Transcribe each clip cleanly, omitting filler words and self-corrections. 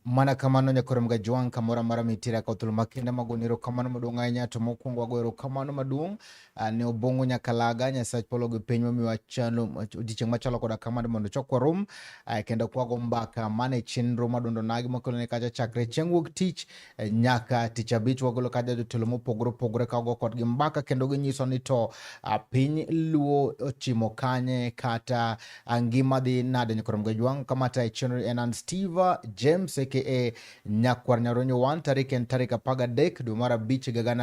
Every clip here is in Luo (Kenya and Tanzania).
Mana kamano nyakwar Mgajwang' kamoro amora mintiere akawo thuolo makende magoni erokamano maduong' ahinya to mokwongo wago erokamano maduong' ne Obong'o Nyakalaga Nyasach polo gi piny momiwa chalo odiechieng' machalo koda kama mondo chokwa rom kendo kwago mbaka mana e chenro madundo nagi makelone kacha chakre chieng' wuok tich nyaka tich abich wagolo kacha jotelo mopogore opogore ka wago kodgi mbaka kendo ginyiso ni to piny Luo ochimo kanye kata ngima dhi nade nyakwar Mgajwang' kamata e chenro en an Steve James aka Nyakwar Nyaronyo 1 tarik en tarik 13 dwe mar 5 higa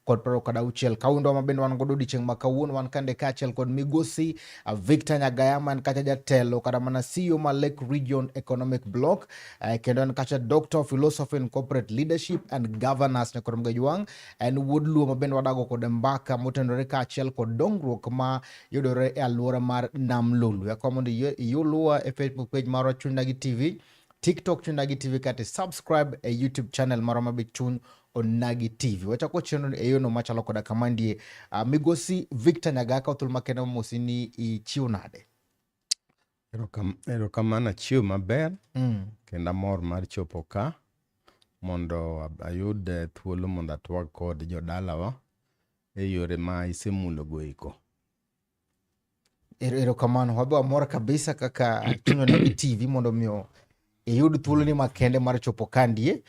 2026. Kaundo ma bende wan godo odiechieng' ma kawuono wan kande kaachiel kod migosi Victor Nyagaya man kacha jatelo kata mana CEO ma Lake Region Economic Bloc kendo en kacha Doctor of Philosophy in Corporate Leadership and Governance nyakwar Mgajwang' en wuod Luo ma bende wadago kode mbaka motenore kaachiel kod dongruok ma yudore e alwora mar Nam Lolwe. Akwa mondo iyuluwa e Facebook page marwa Chuny Onagi TV, TikTok Chuny Onagi TV kata subscribe e YouTube channel marwa ma be Chuny Onagi TV. Wachako chenro e yono machalo koda kamandie. Migosi Victor Nyagaka thuolo makende momosi ni ichiw nade? Erokamano, achiew maber kendo amor mar chopo ka mondo ayud thuolo mondo atwag kod jodalawa e yore ma isemulogo eko. Erokamano, wabe wamor kabisa kaka Chuny Onagi TV mondo miyo iyud thuoloni makende mar chopo kandie.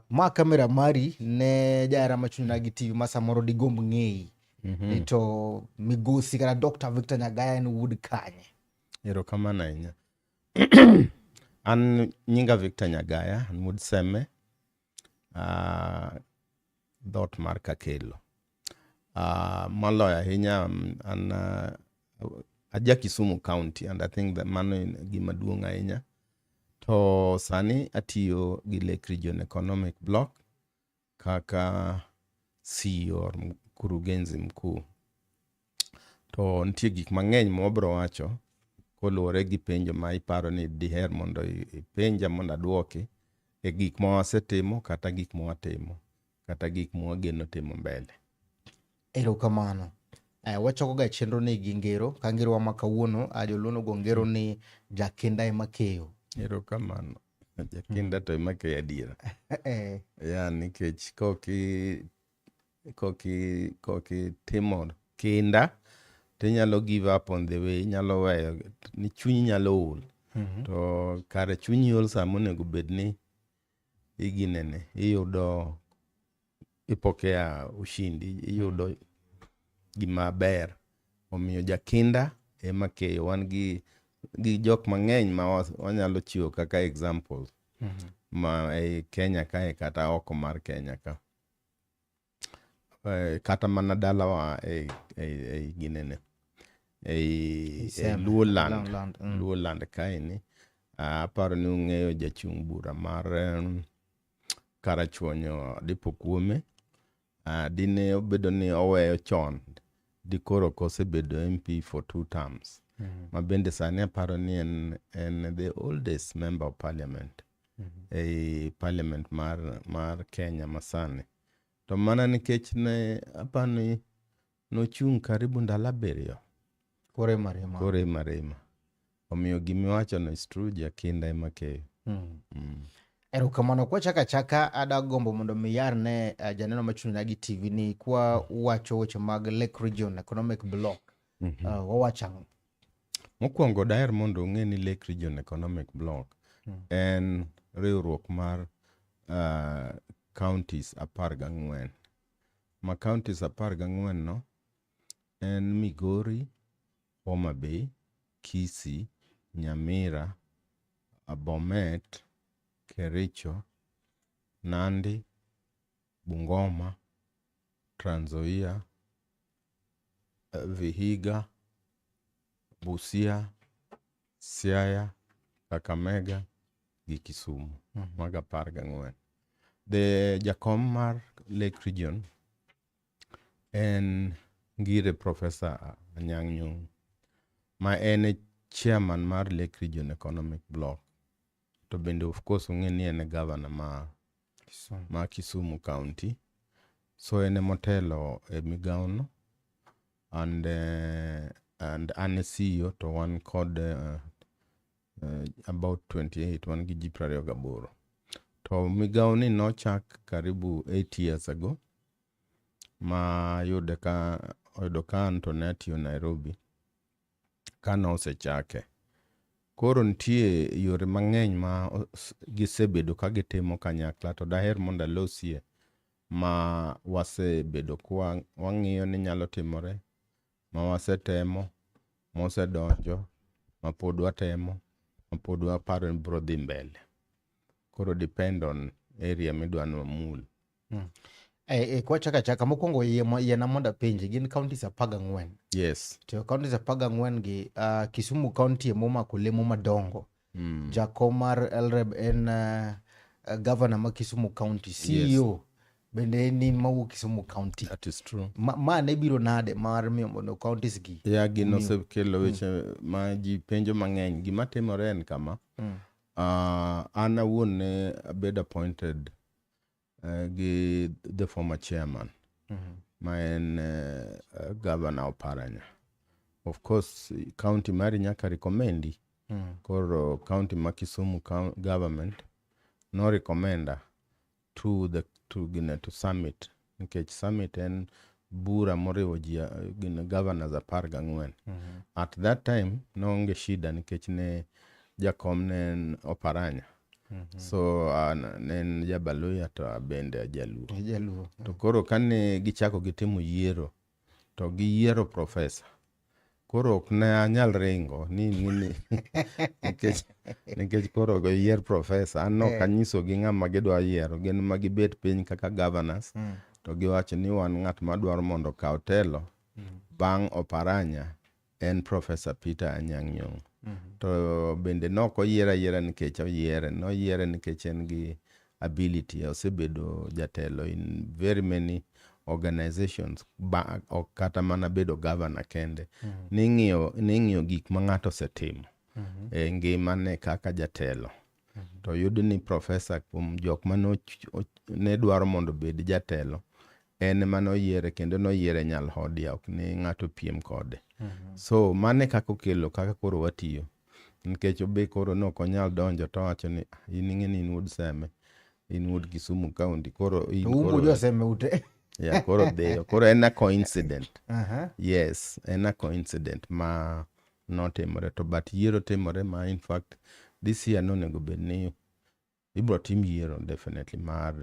Ma kamera mari ne jahera ma Chuny Onagi TV ma samoro digomb ng'eyi ni to migosi kata Dr. Victor Nyagaya en wuod kanye? Erokamano ahinya. An nyinga Victor Nyagaya, an wuod Seme, dhoot mar Kakelo. Moloyo ahinya an aja Kisumu County and I think that mano en gima duong' ahinya. To sani atiyo gi Lake Region Economic Bloc kaka CEO or mkurugenzi mkuu. To nitie gik mang'eny ma wabiro wacho koluwore gi penjo ma iparo ni diher mondo ipenja mondo aduoki e gik ma wasetimo kata gik ma watimo kata gik ma wageno timo mbele. Erokamano. Wachako ga chenro ni gi ngero, ka ngerowa ma kawuono, joluo nogo ngero ni jakinda ema keyo. Erokamano. Jakinda to ema keyo adiera. Ya nikech kokitimo kinda tinyalo give up on the way, inyalo weyo ni chunyi nyalo ol. To kare chunyi ol sama onego bed ni iginene, iyudo ipokea ushindi, iyudo gima ber. Omiyo jakinda ema keyo. Wan gi jok mang'eny ma wanyalo chiwo kaka examples ma ei Kenya kae kata oko mar Kenya ka. Kata mana dalawa e ginene ei Luoland, Luoland kaeni aparo ni ung'eyo jachung' bura mar Karachuonyo Adipo Kuome. Dine obedo ni oweyo chon dikoro ok osebedo MP for 2 terms. Ma bende sani aparo ni en the oldest member of parliament ei parliament mar Kenya masani. To mana nikech ne aparo ni nochung' karibu ndalo 7 Korema rema. Korema rema. Omiyo gimiwacho no is true, jakinda ema keyo. Erokamano. Kwachako achaka ada gombo mondo mi yarne janeno ma Chuny Onagi TV ni kwa wacho weche mag Lake Region Economic Bloc. Wawacho ang'o? Mokwongo daher mondo ung'e ni Lake Region Economic Bloc en riwruok mar counties 14. Ma counties 14 no en Migori, Homa Bay, Kisii, Nyamira, Bomet, Kericho, Nandi, Bungoma, Trans Nzoia, Vihiga, Busia, Siaya, Kakamega gi Kisumu. Mago 14. The jakom mar Lake Region en Ngire Professor Anyang' Nyong'o ma en e chairman mar Lake Region Economic Bloc. To bende of course ung'e ni en e governor ma Kisumu County. So en emotelo e migawo no and an e CEO to wan kod About 28, wan gi ji 28. To migawo ni nochak karibu 8 years ago, ma yude ka oyudo ka an to ne atiyo Nairobi ka nosechake. Koro nitie yore mang'eny ma gisebedo ka gitimo kanyakla, to daher mondo alosie ma wasebedo kwa wang'iyo ni nyalo timore, ma wasetemo, mosedonjo, ma pod watemo, ma pod waparo ni biro dhi mbele. Koro depend on area midwa ni wamul. Kwachako achaka mokwongo, yiena mondo apenji, gin counties 14. Yes. To counties 14 gi, Kisumu County emomako lemo madongo. Jakom mar LREB en governor ma Kisumu County. CEO bende en in mawuok Kisumu County. That is true. Ma ne biro nade mar miyo mondo counties gi? Ya, gino osekelo weche ma ji penjo mang'eny. Gima timore en kama. An awuon ne abedo appointed gi the former chairman, ma en Governor Oparanya. Of course, county mari nyaka recommendi. Koro county ma Kisumu government no recommenda to the to gine to summit, nikech summit en bura moriwo ji, gine governors 14. At that time noonge shida nikech ne jakom ne en Oparanya. So ne en Jabaluya to bende Jaluo. Jaluo. To koro kane gichako gitimo yiero, to giyiero professor. Koro ok ne anyal ringo ni nikech koro giyier professor. An ok anyisogi ng'ama gidwa yiero, gin ma gibet piny kaka governors to giwacho ni wan ng'at madwaro mondo okaw telo bang' Oparanya en Professor Peter Anyang' Nyong'o. To bende nok oyiere ayiera nikech oyiere, noyiere nikech en gi ability, osebedo jatelo in very many organizations, ba, ok kata mana bedo governor kende. Ning'iyo gik ma ng'ato osetimo e ngimane kaka jatelo. To yud ni professor kuom jok mane ne dwaro mondo obed jatelo, en ema noyiere kendo noyiere nyalhodia, ok ni ng'ato piem kode. So mano e kaka okelo kaka koro watiyo. Nikech obe koro nok onyal donjo to owacho ni "Ah, in ing'e ni in wuod Seme, in wuod Kisumu County, koro in To umbu koro jo Seme ute. Yeah, koro dhiyo. Koro en a coincident. Yes, en a coincident ma notimore to but yiero timore ma in fact this year nonego bed ni ibro tim yiero definitely mar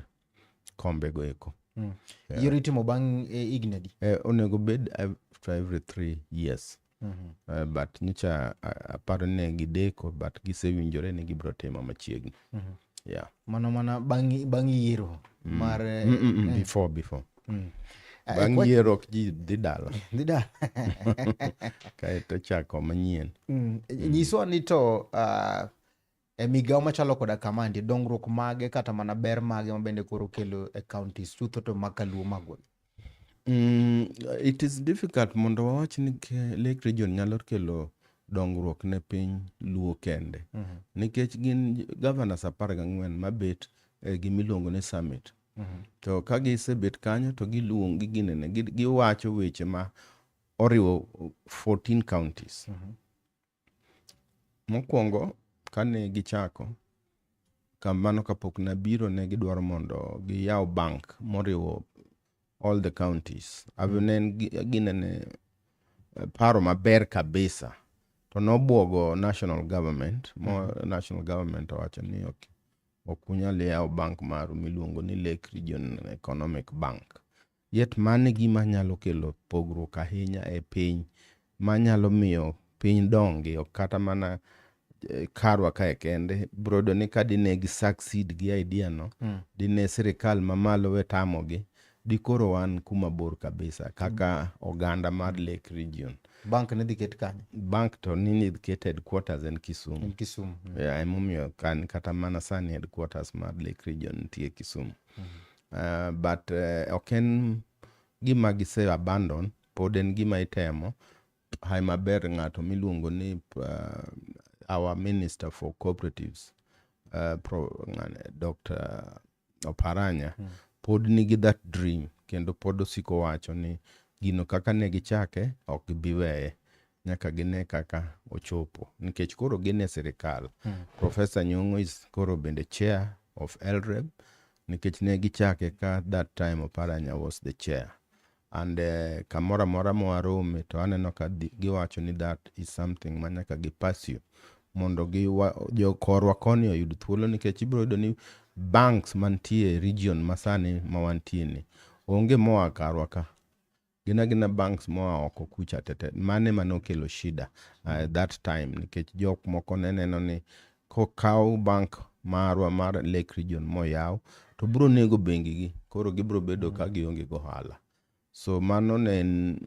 kombe go eko. Yeah. Yiero itimo bang' higni adi? Onego bed after every 3 years. But nyocha aparo ni ne gideko, but gisewinjore ni gibro timo machiegni. Yeah. Mano mana bang' yiero mar Before. Bang' yiero ok ji dhi dala. Dhi dala. Kaeto chako manyien. Nyiswa ni to e migawo machalo koda kamandi, dongruok mage kata mana ber mage ma bende koro kelo e counties chutho to maka Luo magwa? It is difficult mondo wawach ni Lake Region nyalo kelo dongruok ne piny Luo kende. Nikech gin governors 14 mabet e gimiluongo ni summit. To ka gisebet kanyo to giluong giginene giwacho weche ma oriwo 14 counties. Mokwongo kane gichako kamano kapok nabiro, ne gidwaro mondo giyaw bank moriwo all the counties. Ne en ginene paro maber kabisa to nobuogo national government mo. National government owacho ni ok unyal yawo bank maru miluongo ni Lake Region Economic Bank. Yet mano e gima nyalo kelo pogruok ahinya e piny, manyalo miyo piny dongi, ok kata mana karwa kae kende. Biro yudo ni ka dine gi succeed gi idea no, dine sirikal mamalo we tamogi, dikoro wan kuma bor kabisa kaka oganda mar Lake Region. Bank ne dhi ket kanye? Bank to nini ket headquarters en Kisumu. En Kisumu. Yeah, emomiyo kan kata mana sani headquarters mar Lake Region nitie Kisumu. But ok en gima gise abandon, pod en gima itemo. Hai maber ng'ato miluongo ni our minister for cooperatives, ng'ane, Dr. Oparanya, pod nigi that dream kendo pod osiko wacho ni gino kaka ne gichake ok gibi weye. Nyaka gine kaka ochopo nikech koro gin e sirikal. Professor Nyong'o is koro bende chair of LREB nikech ne gichake ka that time Oparanya was the chair. And kamoro amora mwarome to aneno ka giwacho ni that is something ma nyaka gi pursue mondo gi jokorwa koni oyud thuolo, nikech ibiro yudo ni banks mantie e region masani ma wantie ni onge moa karwa ka, gin agina banks moa oko kucha tete. Mane manokelo shida that time, nikech jok moko ne neno ni kokaw bank marwa mar Lake Region moyaw to biro nego bengi gi, koro gibiro bedo ka gionge gohala. So mano ne en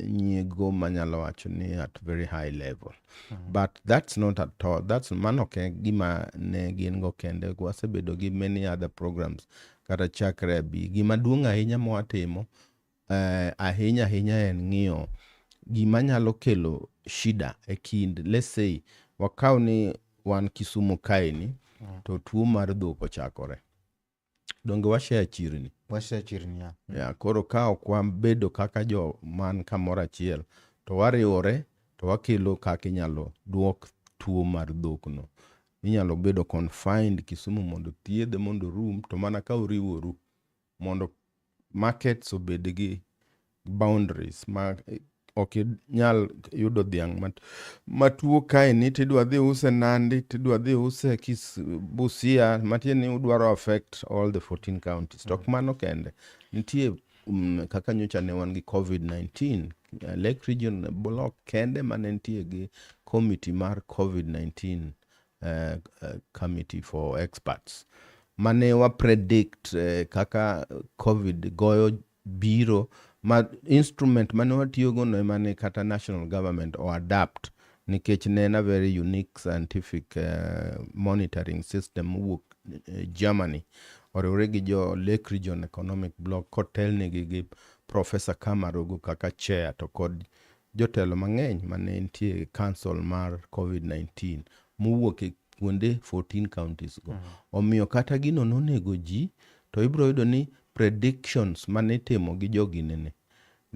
nyiego manyalo wacho ni at very high level. But that's not at all, that's mano ok e gima ne gin go kende. Wasebedo gi many other programs kata chakre abi. Gima duong' ahinya mwatimo ahinya ahinya en ng'iyo gima nyalo kelo shida e kind, let's say wakaw ni wan Kisumu kaeni to tuo mar dhok ochakore, donge washare chirni? Washare chirni, ya. Ya, koro ka ok wabedo kaka jo man kamoro achiel to wariwore to wakelo kaka inyalo duok tuo mar dhok no, inyalo bedo confined Kisumu mondo thiedhe mondo orum, to mana ka uriworu mondo markets obed gi boundaries ma ok inyal yudo dhiang' matuo kaeni tidwa dhi use Nandi, tidwa dhi use Busia, matiende ni udwaro affect all the 14 counties. To ok mano kende, nitie kaka nyocha ne wan gi COVID-19, Lake Region block kende mane nitie gi committee mar COVID-19, committee for experts mane wa predict kaka COVID goyo biro, ma instrument mane watiyogo no ema ne kata national government o adapt, nikech ne en a very unique scientific monitoring system mowuok Germany, oriwre gi jo Lake Region Economic Bloc kotelnegi gi Professor Kamarugu kaka chair, to kod jotelo mang'eny mane nitie e council mar COVID-19 mowuok e kuonde 14 counties go. Omiyo kata gino nonego ji to ibiro yudo ni predictions mane itimo gi joginene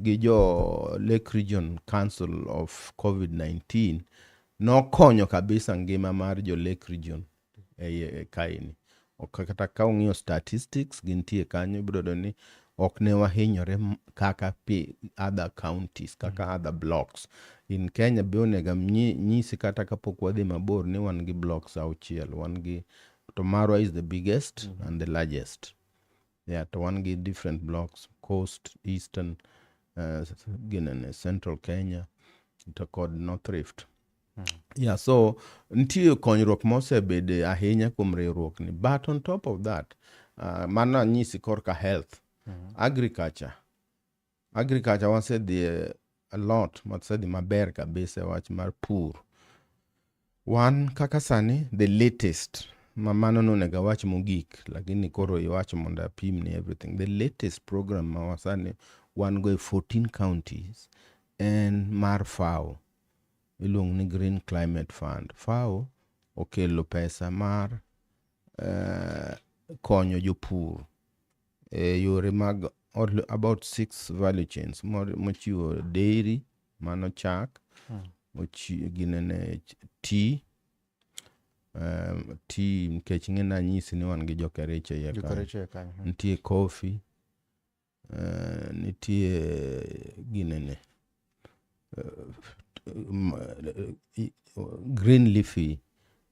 gi jo Lake Region Council of COVID-19 nokonyo kabisa ngima mar jo Lake Region e kaeni. Ok kata ka ung'iyo statistics gintie kanyo, ibiro yudo ni ok ne wahinyore kaka other counties, kaka other blocks in Kenya. Be onego nyisi kata kapok wadhi mabor ni wan gi blocks auchiel, wan gi to marwa is the biggest and the largest, yeah. To wan gi different blocks: Coast, Eastern, ginene, Central Kenya to kod North Rift. Yeah, so nitie konyruok mosebede ahinya kuom riwruok ni. But on top of that, mano anyisi korka health. Agriculture wasedhi a lot, wasedhi maber kabisa e wach mar pur. Wan kaka sani the latest ma mano nonego awach mogik, lakini koro iwacho mondo apim ni everything. The latest program ma wasani wan go e 14 counties en mar FAO, iluongo ni Green Climate Fund. FAO okelo pesa mar konyo jopur e yore mag about six value chains mochiwo dairy, mano chak, ginene, tea, nikech ing'e nanyisi ni wan gi jo Kericho e iye kanyo. Jo-Kericho kanyo. Nitie coffee, nitie ginene, green leafy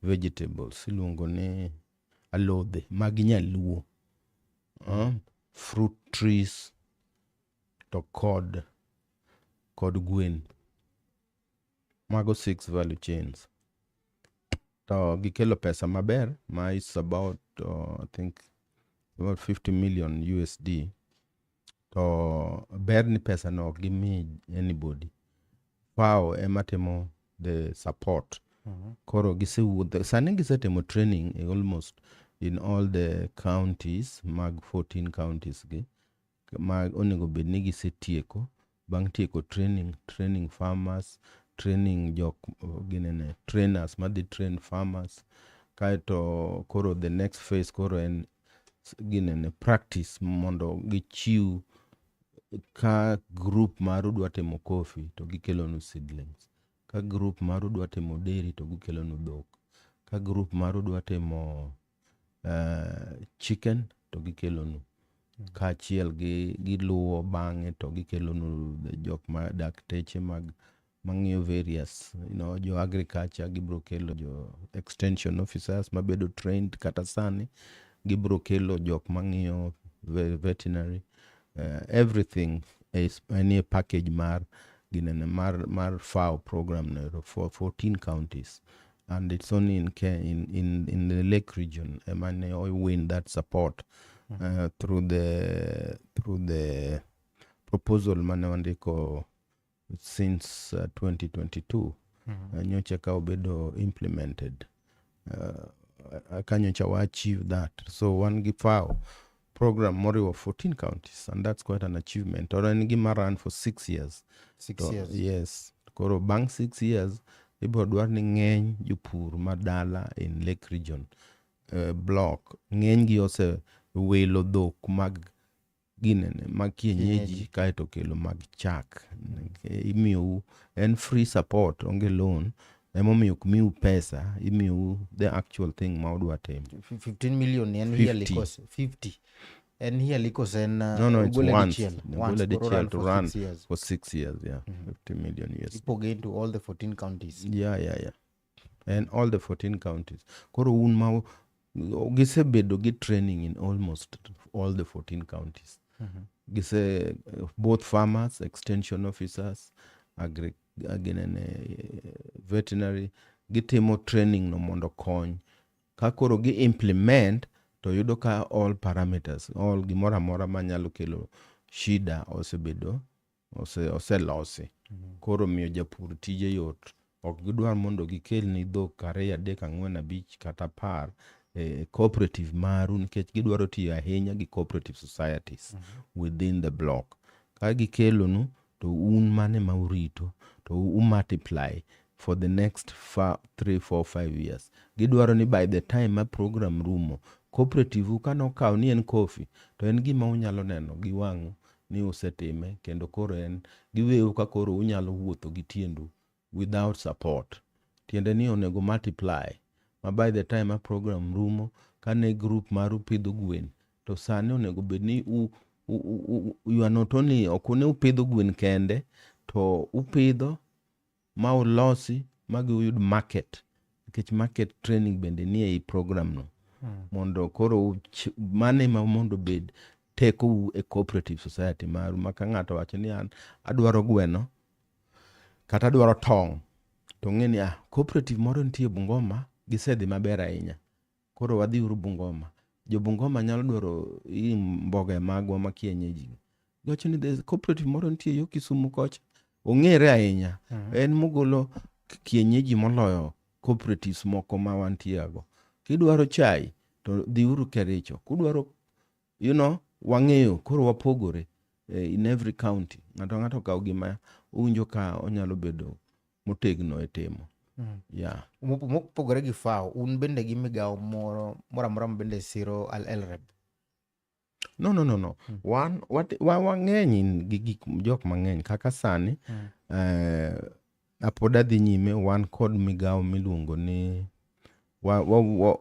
vegetables iluongo ni alodhe mag nyaluo, fruit trees to kod gwen. Mago six value chains. To gikelo pesa maber ma is about, I think, about 50 million USD. To ber ni pesa no ok gimi anybody. FAO ema timo the support. Koro gisewuotho, sani gisetimo training e almost in all the counties mag 14 counties gi ma onego bed ni gisetieko. Bang' tieko training, training farmers, training jok ginene, trainers madhi train farmers, kaeto koro the next phase koro en ginene practice mondo gichiw ka group maru dwa timo coffee to gikelonu seedlings. Ka group maru dwa timo dairy to gikelonu dhok. Ka group maru dwa timo chicken to gikelonu. Kaachiel gi giluwo bang'e to gikelonu jok ma dakteche mag mang'iyo various jo agriculture. Gibiro kelo jo extension officers mabedo trained kata sani gibiro kelo jok mang'iyo veterinary, everything is enie package mar ginene mar FAO program no for 14 counties, and it's only in the Lake Region ema ne win that support through the proposal mane wandiko since 2022. Nyocha ka obedo implemented, ka nyocha wa achieve that. So wan gi FAO program moriwo 14 counties, and that's quite an achievement. To en gima run for 6 years. Six To, years. Yes, koro bang' 6 years ibiro dwar ni ng'eny jopur ma dala in Lake Region block ng'eny gi osewilo dhok mag ginene mag kienyeji. Kienyeji. Kaeto kelo mag chak. Imiyou en free support, onge loan. Emomiyo ok miu pesa, imiyou the actual thing ma udwa timo. 15 million en yearly? 50. Kose 50 en yearly kose en No, it's ugole once. dichiel? Ugole Once, koro dichiel run to for run 6 years. For 6 years, yeah. 50 million years. Ipoge into all the 14 counties? Yeah, and all the 14 counties. Koro un ma gisebedo gi training in almost all the 14 counties. Gise both farmers, extension officers, agri ginene, veterinary, gitimo training no mondo kony ka koro gi implement to yudo ka all parameters, all gimoro amora manyalo kelo shida osebedo oselosi. Koro miyo japur tije yot. Ok gidwar mondo gikelni dhok ariyo, adek, ang'wen, abich kata 10 e cooperative maru, nikech gidwaro tiyo ahinya gi cooperative societies within the block. Ka gikelonu to un mane ma urito to u multiply for the next 3, 4, 5 years. Gidwaro ni by the time ma program rumo, cooperative u kanokawo ni en coffee to en gima unyalo neno gi wang'u ni usetime, kendo koro en giweu ka koro unyalo wuotho gi tiendu without support. Tiende ni onego multiply ma by the time ma program rumo, kane group maru pidho gwen to sani onego bed ni you are not only, ok ne upidho gwen kende, to upidho ma ulosi ma giyud market, nikech market training bende nie ei program no, mondo koro mano ema mondo obed tekou e cooperative society maru, ma ka ng'ato wacho ni an adwaro gweno kata adwaro tong', to ng'e ni ah, cooperative moro nitie Bungoma, gisedhi maber ahinya, koro wadhi uru Bungoma. Jo Bungoma nyalo dwaro hii mboga magwa ma kienyeji, giwacho ni there's cooperative moro nitie yo Kisumu kocha, ong'ere ahinya, en mogolo kienyeji moloyo cooperatives moko ma wantie go. Kidwaro chai to dhiuru Kericho, kudwaro wang'eyo koro wapogore in every county. Ng'ato ng'ato okaw gima owinjo ka onyalo bedo motegno e timo. Yeah. Mopogore gi FAO, un bende gi migawo moro moro amora ma bende siro LREB? No. Wan wang'eny gi gik jok mang'eny kaka sani. Apod adhi nyime, wan kod migawo miluongo ni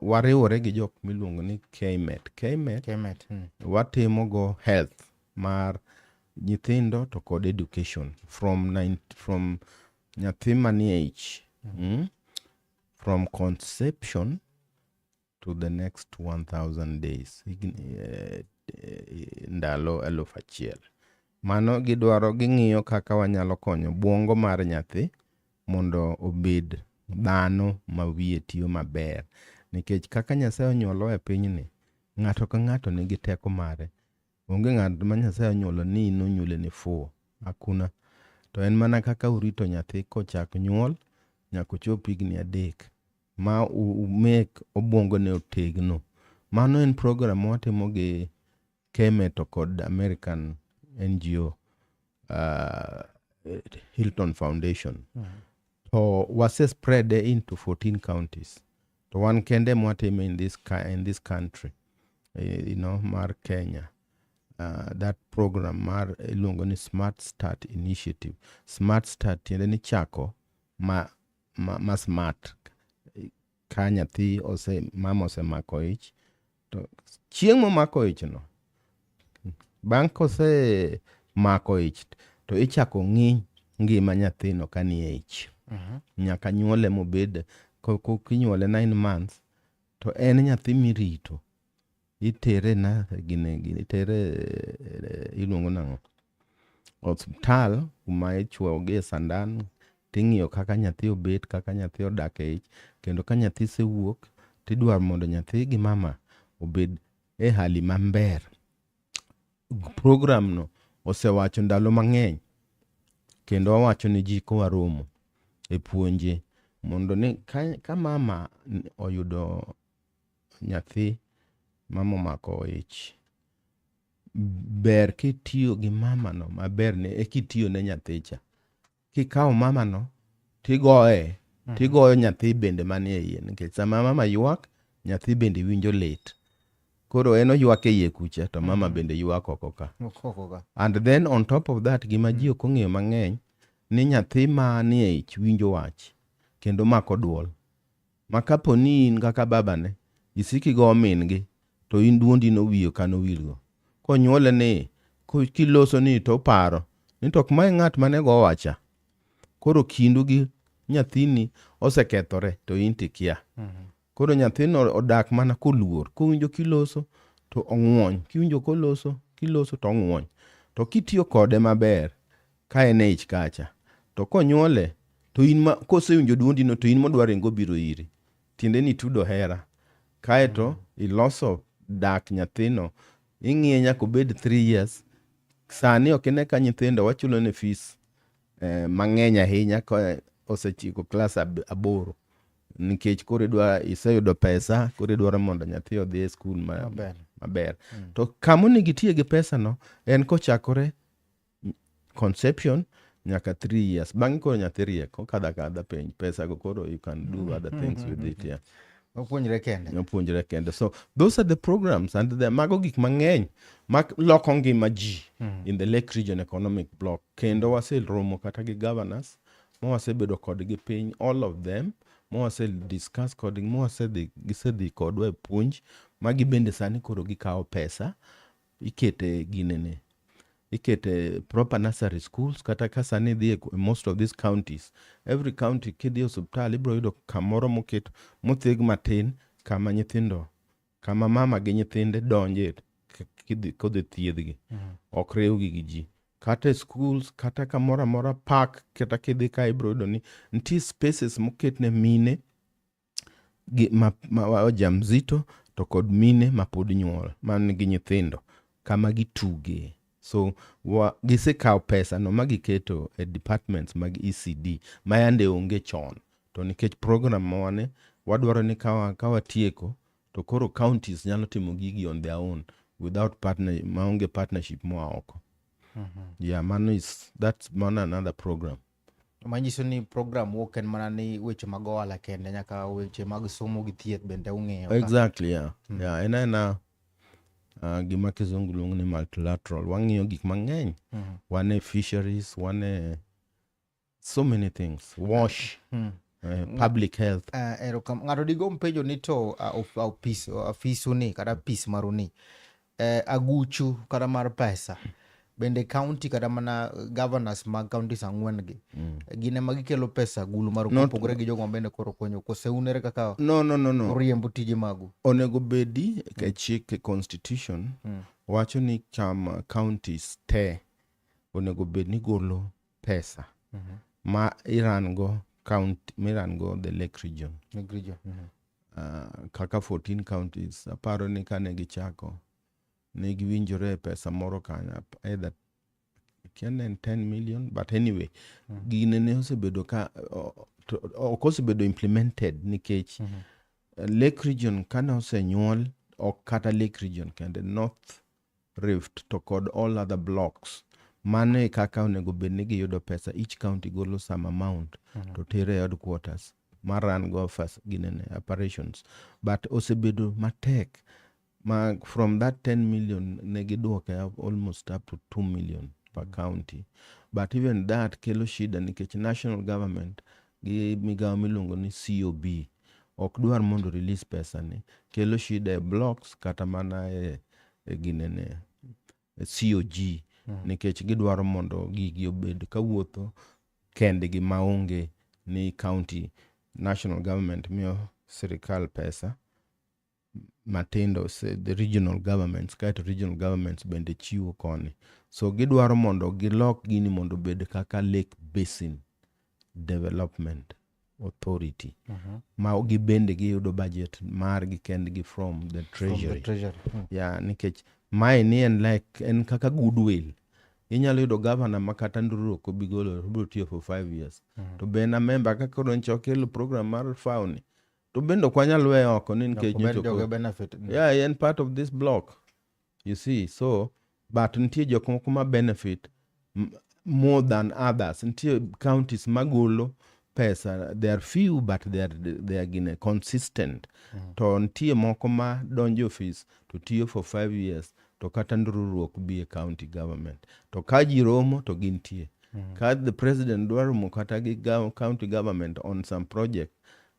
wariwore gi jok miluongo ni KMET. KMET KMET. Watimo go health mar nyithindo to kod education from nyathi manie ich, From conception to the next 1000 days, higni, ndalo 1000. Mano gidwaro ging'iyo kaka wanyalo konyo bwongo mar nyathi mondo obed dhano ma wiye tiyo maber, nikech kaka Nyasaye onyuolowa e pinyni, ng'ato ka ng'ato nigi teko mare. Onge ng'at ma Nyasaye onyuolo ni nonyuole ni fuwo, hakuna. To en mana kaka urito nyathi kochak nyuol nyaka ochop higni 3 ma umek obwongone otegno. Mano en program mwatimo gi KMET to kod American NGO, Hilton Foundation. To wase spread into 14 counties. To wan kende mwatime in this country, mar Kenya. That program mar iluongo ni Smart Start Initiative. Smart Start tiende ni chako ma smart. Ka nyathi ose mama osemako ich, to chieng' momako ich no, bang' kose mako ich to ichako ng'i ngima nyathino ka nie ich. Nyaka nyuole mobed kinyuole 9 months to en nyathi mirito. Itere na gine gine itere iluongo nang'o, osiptal kuma ichuoyo gi e sandan, ting'iyo kaka nyathi obet, kaka nyathi odak e ich. Kendo ka nyathi osewuok, tidwaro mondo nyathi gi mama obed e hali maber. Program no osewacho ndalo mang'eny kendo wawacho ne ji kowaromo e puonje mondo ni ka mama oyudo nyathi, mama omako ich, ber kitiyo gi mama no maber ne e kitiyo ne nyathi cha. Kikawo mama no tigoye, tigoyo nyathi bende manie iye, nikech sama mama ywak, nyathi bende winjo lit. Koro en oywak e iye kucha to mama bende ywak oko ka. Oko ka. And then on top of that, gima ji ok ong'eyo mang'eny ni nyathi manie ich winjo wach kendo mako duol. Ma kapo ni in kaka babane isiko igo min gi, to in duondi no wiye ok anowilgo. Konyuole ni kiloso ni to oparo ni to ok mae ng'at mane gowa cha. Koro kindu gi nyathini osekethore to in tikia. Koro nyathino odak mana koluor. Kowinjo kiloso to ong'uony. Kiwinjo koloso, kiloso to ong'uony. To kitiyo kode maber ka en e ich kacha, to konyuole to in ma kosewinjo duondi no to in modwa ringo biro iri. Tiende ni itudo hera. Kaeto iloso dak nyathino, ing'iye nyaka obed 3 years. Sani ok ine ka nyithindo wachulo ne fees mang'eny ahinya ka osechiko klas 8, nikech koro idwa iseyudo pesa, koro idwaro mondo nyathi odhi e skul maber. Maber. To kama onego itiye gi pesa no en kochakore conception nyaka 3 years. Bang'e koro nyathi riek, okadho akadha penj, pesa go koro you can do other things with it, yeah. Opuonjre kende. Opuonjre kende. So those are the programs and the mago gik mang'eny ma loko ngima ji in the Lake Region Economic Bloc. Kendo waseromo kata gi governors ma wasebedo kodgi piny, all of them, ma wase discuss kodgi, ma wasedhi gisedhi kodwa e puonj ma gibende sani koro gikawo pesa ikete ginene, ikete proper nursery schools. Kata ka sani idhi e most of these counties, every county kidhi e osiptal ibiro yudo kamoro moket motheg matin kama nyithindo, kama mama gi nyithinde donje kodhi thiedhgi, ok riwgi gi ji. Kata e schools, kata kamoro amora, park, kata kidhi ka ibiro yudo ni nitie spaces moket ne mine gi ma wajamzito to kod mine ma pod nyuol man gi nyithindo kama gituge. So gisekawo pesa no ma giketo e departments mag ECD ma yande onge chon. To nikech program mawane wadwaro ni ka watieko to koro counties nyalo timo gigi on their own without partner, maonge partnership moa oko. Yeah, mano is that's mano another program. Manyiso ni program wuok en mana ni weche mag ohala kende, nyaka weche mag somo gi thieth bende ung'iyo ka. Exactly, yeah. Yeah, en aena gima kizungu luongo ni multilateral. Wang'iyo gik mang'eny. Wan e fisheries, wan e so many things, wash, public health. Ng'ato digom penjo ni to ofisu ni kata apis maru ni aguchu kata mar pesa bende county kata mana governors mag counties ang'wen gi gin ema gikelo pesa agulu maru kopogore gi jogo ma bende koro konyo, kose un ere kaka No, no, no, no. uriembo tije magu? Onego bedi e chik, e constitution wacho ni chama counties te onego bed ni golo pesa ma iran go county, miran go the Lake Region. Lake Region. Kaka 14 counties, aparo ni kane gichako ne giwinjore e pesa moro kanyo, either kia ne en 10 million, but anyway gine ne osebedo ka ok osebedo implemented nikech Lake Region kane osenyuol, ok kata Lake Region kende, North Rift to kod all other blocks, mano e kaka onego bed ni giyudo pesa. Each county golo some amount to tere e headquarters mar run go first ginene operations, but osebedo matek ma from that 10 million ne giduoke almost up to 2 million per county. But even that kelo shida nikech national government gi migawo miluongo ni COB ok dwar mondo release pesa ni kelo shida e blocks kata mana e ginene e COG nikech gidwaro mondo gigi obed kawuotho kendgi maonge ni county national government miyo sirikal pesa matindo the regional governments kaeto regional governments bende chiwo koni so gidwaro mondo gilok gini mondo obed kaka Lake Basin Development Authority ma gibende giyudo budget margi kendgi from the treasury. From the treasury. Yeah, nikech mae ni en like en kaka goodwill inyalo yudo governor ma kata nduru ok obi golo obiro tiyo for 5 years to be en a member kaka koro nyocha okelo program mar FAO ni to bende ok wanyal weye oko ni nikech Obed nyocha joge benefit. Yeah, en part of this block you see. So but nitie jok moko ma benefit more than others. Nitie counties magolo pesa, they are few but they are gine consistent to nitie moko ma donjo office to tiyo for 5 years to kata ndururu ok bi e county government to ka ji romo to gintie ka the president dwaro romo kata gi county government on some project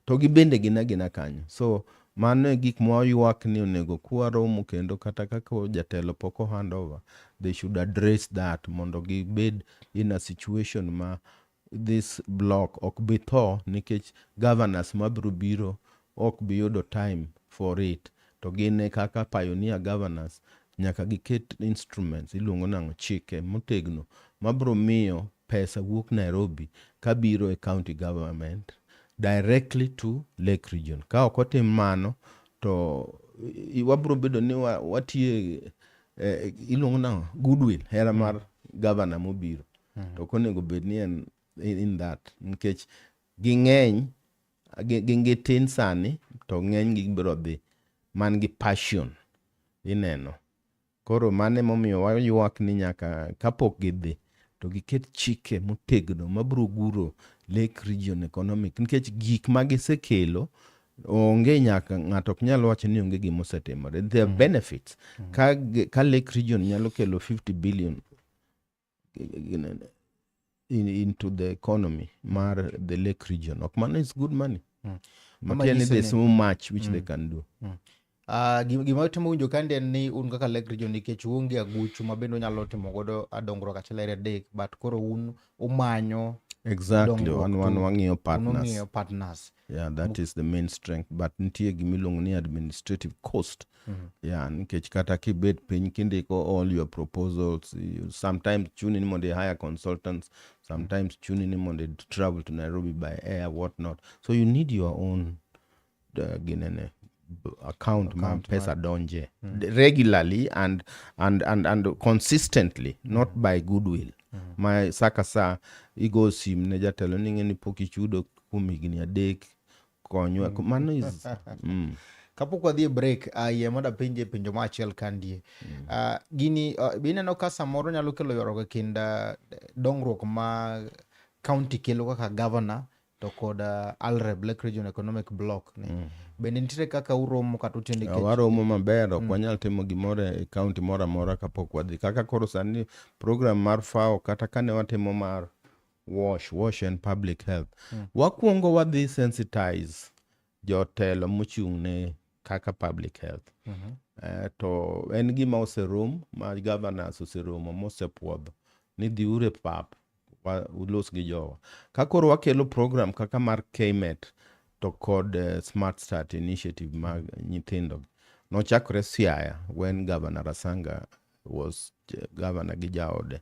to gibende gin agina kanyo. So mano e gik mwaywak ni onego kwaromo kendo kata kaka jatelo pok o hand over, they should address that mondo gibed in a situation ma this block ok bi tho nikech governors mabiro biro ok bi yudo time for it to gin e kaka pioneer governors nyaka giket instruments iluongo nang'o chike motegno mabiro miyo pesa wuok Nairobi kabiro e county government directly to Lake Region. Ka ok otim mano to wabiro bedo ni watiye iluongo nang'o goodwill hera mar governor mobiro to ok onego bed ni en in that nikech ging'eny gin gitin sani to ng'eny gi biro dhi man gi passion ineno. Koro mano emomiyo waywak ni nyaka kapok gidhi to giket chike motegno mabiro guro Lake Region Economic nikech gik ma gisekelo onge nyaka ng'ato ok nyal wacho ni onge gima osetimore. There are benefits. Ka Lake Region nyalo kelo 50 billion into the economy mar the Lake Region, ok mano is good money. Matiende ni Manyiso there's so much which they can do. Gima timo winjo kandi en ni un kaka Lake Region nikech uonge aguchu ma bende unyalo timo godo dongruok achiel ariyo adek but koro un umanyo Exactly. dongruok Wan to wang'iyo un partners. ung'iyo partners. Yeah, that is the main strength. But nitie gimiluongo ni administrative cost. Yeah, nikech kata kibet piny kindiko all your proposals, you sometimes chuni ni mondo hire consultants, sometimes chuni ni mondo travel to Nairobi by air, what not. So you need your own ginene account ma Account pesa donje regularly and consistently, not by goodwill. Ma sa ka sa igo sim ne jatelo ni ing'e ni pok ichudo kuom higni 3 konywa. Mano is. Kapok wadhi e break, yie mondo apenje penjo ma achiel kandie. Gini ineno ka samoro nyalo kelo ywaruok e kind dongruok ma county kelo kaka governor to kod ALREB, Lake Region Economic Block ni. Bende nitiere kaka uromo kata utiyo nikech Waromo maber ok wanyal timo gimoro e county moro amora kapok wadhi kaka koro sani program mar FAO kata kane watimo mar WASH and public health wakwongo wadhi sensitize jotelo mochung' ne kaka public health. To en gima oserom ma governors oseromo mosepuodho ni dhiuru e pap ulos gi jowa ka koro wakelo program kaka mar KMET to kod Smart Start initiative mag nyithindo nochakore Siaya when Governor Rasanga was governor gi jaode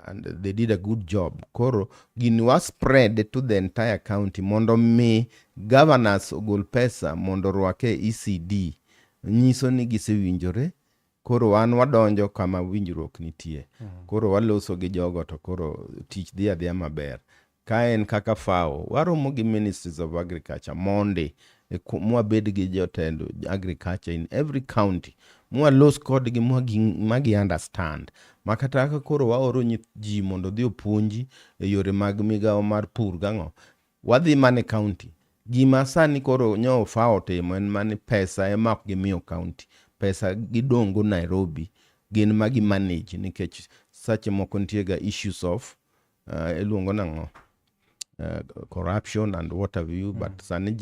and they did a good job. Koro gini was spread to the entire county mondo mi governors ogol pesa mondo orwake ECD nyiso ni gisewinjore. Koro wan wadonjo kama winjruok nitie koro waloso gi jogo to koro tich dhi adhiya maber. Ka en kaka FAO waromo gi ministries of agriculture mondi mwabed gi jotend agriculture in every county mwalos kodgi ma gi understand ma kata ka koro waoro ji mondo odhi opuonji e yore mag migawo mar pur gang'o wadhi mana e county. Gima sani koro nyo FAO otimo en mani pesa ema ok gimiyo county pesa gidong'go Nairobi gin ma gi manage nikech seche moko nitie ga issues of iluongo nang'o. corruption and what have you, but sani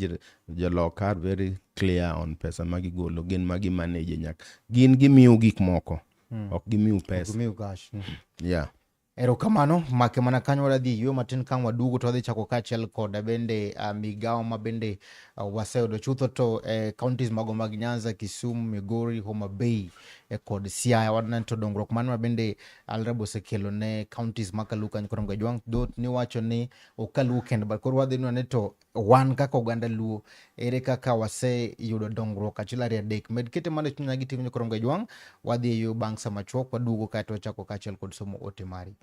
joloka are very clear on pesa ma gigolo, gin ma gimanage nyaka gin gimiu gik moko, ok gimiu pesa. Gimiu cash. Yeah. Erokamano, make mana kanyo wadhi yweyo matin kang' waduogo to wadhi chako kaachiel koda bende migawo ma bende waseyudo chutho to counties mago mag Nyanza, Kisumu, Migori, Homa Bay kod Siaya. Waneno to dongruok mano ma bende Alreb osekelo ne counties ma Kaluo kanyo koro Mgajwang' dhot niwacho ni ok Kaluo kende, but koro wadhi neno ni to wan kaka oganda Luo ere kaka waseyudo dongruok achiel ariyo adek. Med kete mana e chunya gi timni koro Mgajwang' wadhi e yo bang' sama chuok waduogo kaeto wachako kaachiel kod somo ote mari.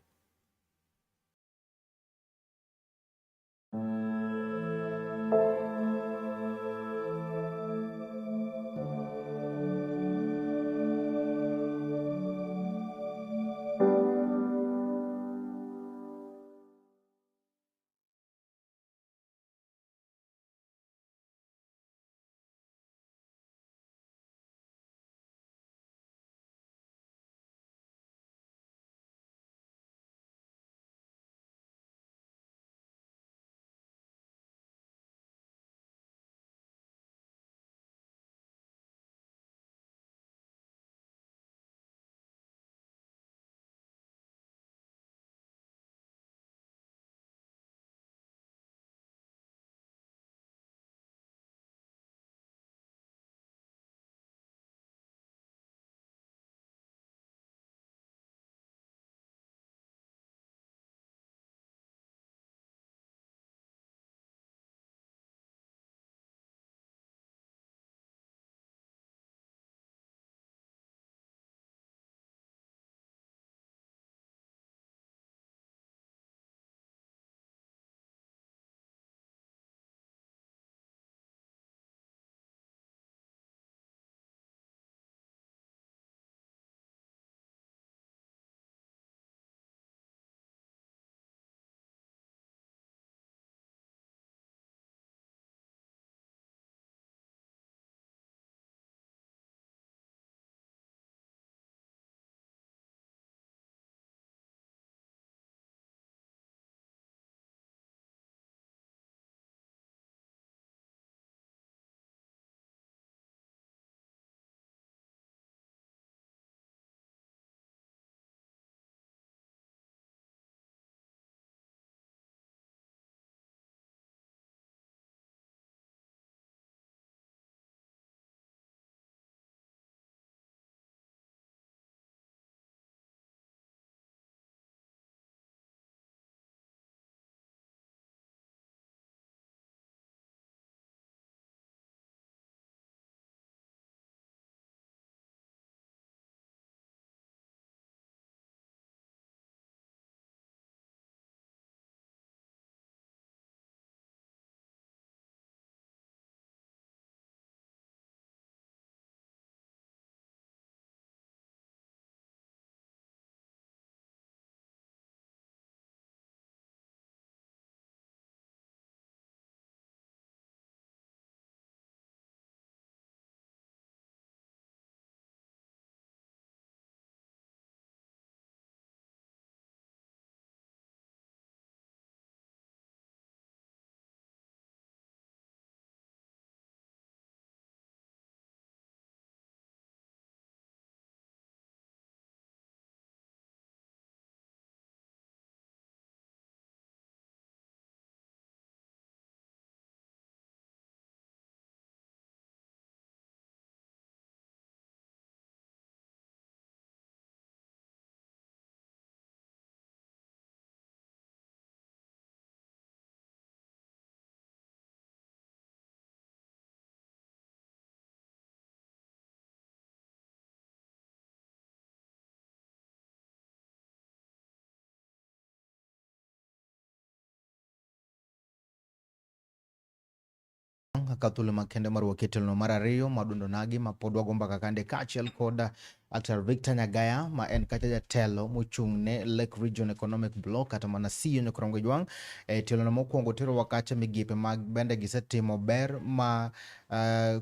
Kaka thuolo makende mar waketelno mar ariyo madundo nagi ma pod wago mbaka kande kaachiel kod Dr. Victor Nyagaya ma en kacha jatelo mochung' ne Lake Region Economic Bloc kata mana CEO Nyakrongo Jwang' e tielo no mokwongo terowa kacha migepe mag bende gisetimo ber ma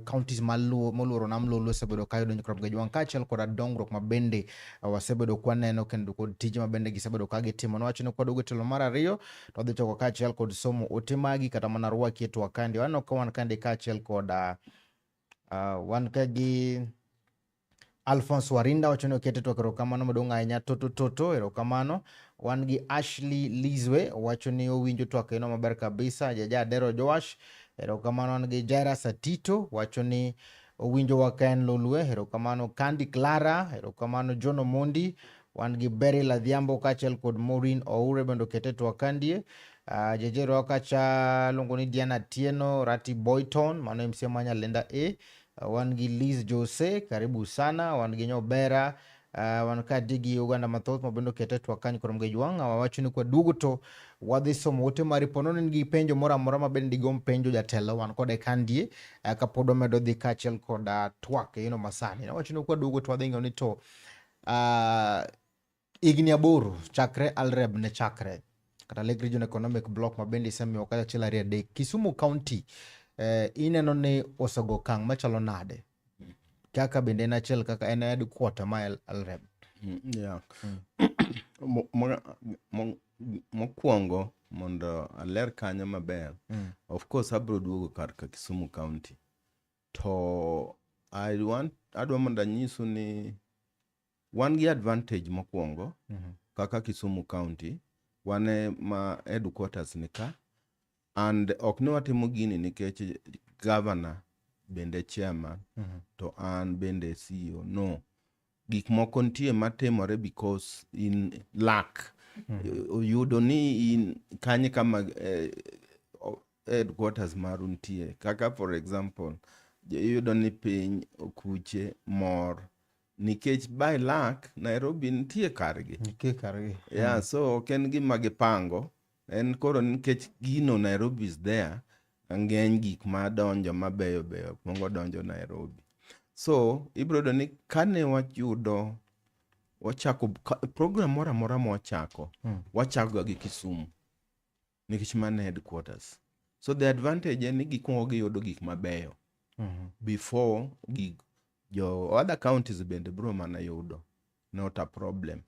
counties maluo moluoro nam Lolwe osebedo ka yudo Nyakrongo Jwang' kaachiel koda dongruok ma bende wasebedo kwaneno kendo kod tije ma bende gisebedo ka gitimo. Nowacho ni kwaduogo e tielo mar ariyo to wadhi chako kaachiel kod somo ote magi kata mana rwaki e twak kandi. Waneno ka wan kandi kaachiel kod wan ka gi Alphonse Warinda wacho ni okete twak erokamano maduong' ahinya Toto Toto erokamano. Wan gi Ashley Lizwe wacho ni owinjo twak eno maber kabisa. Jaja Adero Joash erokamano. Wan gi Jairus Atito wacho ni owinjo wa ka en Lolwe erokamano. Candy Clara erokamano. John Omondi wan gi Beryl Adhiambo kaachiel kod Maureen Oure bende okete twak kandie. Jejero kacha luongo ni Diana Tieno, Rati Boyton mano MCA ma Nyalenda A. Wan gi Liz Jose, karibu sana. Wan gi Nyobera, wan ka gi oganda mathoth ma bende okete twak kanyo kod Mgej Wang'. Wawacho ni kwaduogo to wadhi somo ote mari po nono in gi penjo moro amora ma bende digomb penjo jatelo wan kode kandie kapod wamedo dhi kaachiel kod twak e yono masani. Nawacho ni kwaduogo to wadhi ng'eyo ni to higni 8 chakre ALREB ne chakre kata Lake Region Economic Bloc ma bende isemiyo kata achiel ariyo adek Kisumu County ineno ni osego okang' machalo nade kaka bende en achiel kaka en headquarter ma ALREB? Yeah. Mokwongo mondo aler kanyo maber. Of course abro duogo kar ka Kisumu County. To I want adwa mondo anyisu ni wan gi advantage mokwongo kaka Kisumu County wan e ma headquarters ni ka and ok ni watimo gini nikech governor bende chairman to an bende CEO no gik moko nitie matimore because in luck oyudo ni in kanye kama headquarters maru nitie kaka for example iyudo ni piny okuche mor nikech by luck Nairobi nitie kargi. Nitie kargi. Yeah, so ok en gima gipango en koro nikech gino Nairobi is there ng'eny gik madonjo mabeyo beyo kuongo donjo Nairobi so ibiro yudo ni kane wayudo wachako program moro amora mwachako wachako ga gi Kisumu nikech mano e headquarters so the advantage en ni gikuongo giyudo gik mabeyo before gig jo other counties bende biro mana yudo not a problem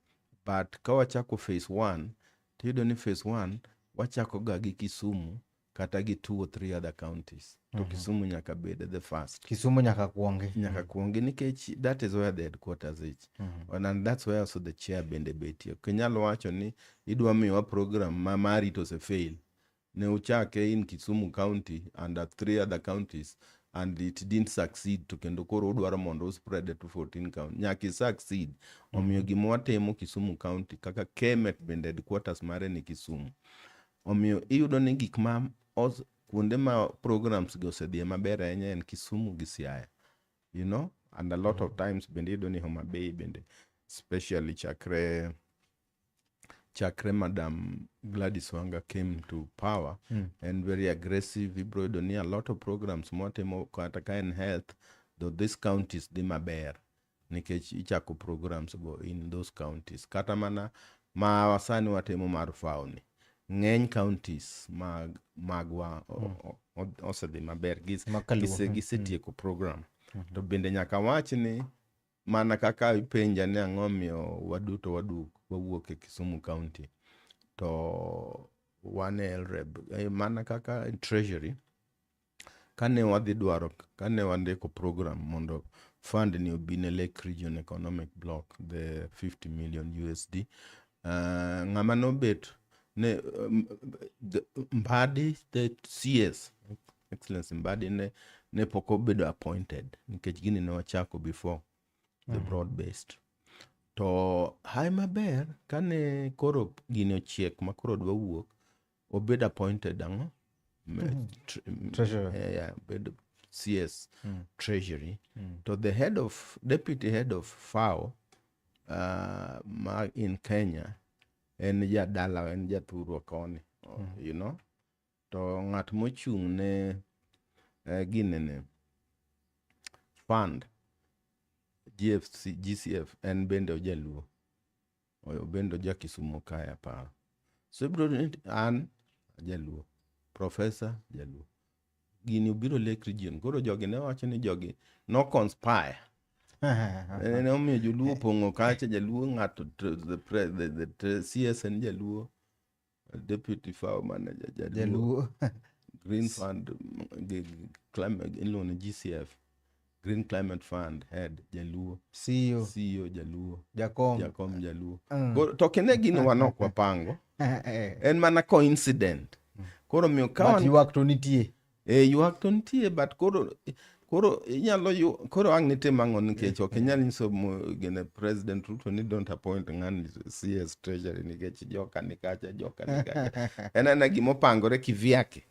but ka wachako phase one tiyudo ni phase one wachako ga gi Kisumu kata gi two or three other counties to Kisumu nyaka bed the first. Kisumu nyaka kuongi. Nyaka kuongi nikech that is where the headquarters is. And that's where also the chair bende betie. Ok inyal wacho ni idwa miyowa program ma mari to ose fail. Ne uchake in Kisumu County and three other counties and it didn't succeed to kendo koro udwaro mondo uspread it to 14 county. Nyaka i succeed. Omiyo gima watimo Kisumu County kaka KMEC bende headquarters mare ni Kisumu. Omiyo iyudo ni gik ma kuonde ma programs gi osedhiye maber ahinya en Kisumu gi Siaya. You know? And a lot of times bende iyudo ni Homa Bay bende especially chakre Madam Gladys Wanga came to power and very aggressive ibro yudo ni a lot of programs mwatimo kata ka en health though these counties dhi maber nikech ichako programs go in those counties kata mana ma sani watimo mar FAO ni ng'eny counties mag magwa osedhi maber gisetieko program to bende nyaka wach ni mana kaka ipenja ni ang'o miyo waduto wawuok e Kisumu County to wan e LREB mana kaka Treasury kane wadhi dwaro kane wandiko program mondo fund ni obi ne Lake Region Economic Bloc the 50 million USD ng'ama nobet ne Mbadi the CS Excellency Mbadi ne pok obedo appointed nikech gini ne wachako before the broad based to hae maber kane koro gini ochiek ma koro dwa wuok obed appointed ang'o Treasurer. Yeah, obed CS Treasury to the head of deputy head of FAO ma in Kenya en jadala en jathurwa koni you know to ng'at mochung' ne ginene fund GFC, GCF en bende ojaluo. Bende oja Kisumo kae aparo. So ibiro yudo ni an ajaluo, professor jaluo. Gini obiro Lake Region. Koro jogi ne wacho ni jogi no conspire. Ne omiyo joluo opong'o kacha, jaluo ng'ato the CS en jaluo, deputy FAO manager jaluo, Jaluo. Green Fund gi climate iluongo ni GCF, Green Climate Fund head jaluo, CEO. CEO jaluo, Jakom. Jakom jaluo. To kine gino wan ok wapango, en mana coincident. Koro omiyo ka But wan ywak to nitie. E ywak to nitie, but koro inyalo koro ang' nitim ang'o nikech ok inyal nyiso gine President Ruto ni don't appoint ng'ani CS Treasury nikech joka ni kacha, joka ni kacha. En ena gima opangore kivyake.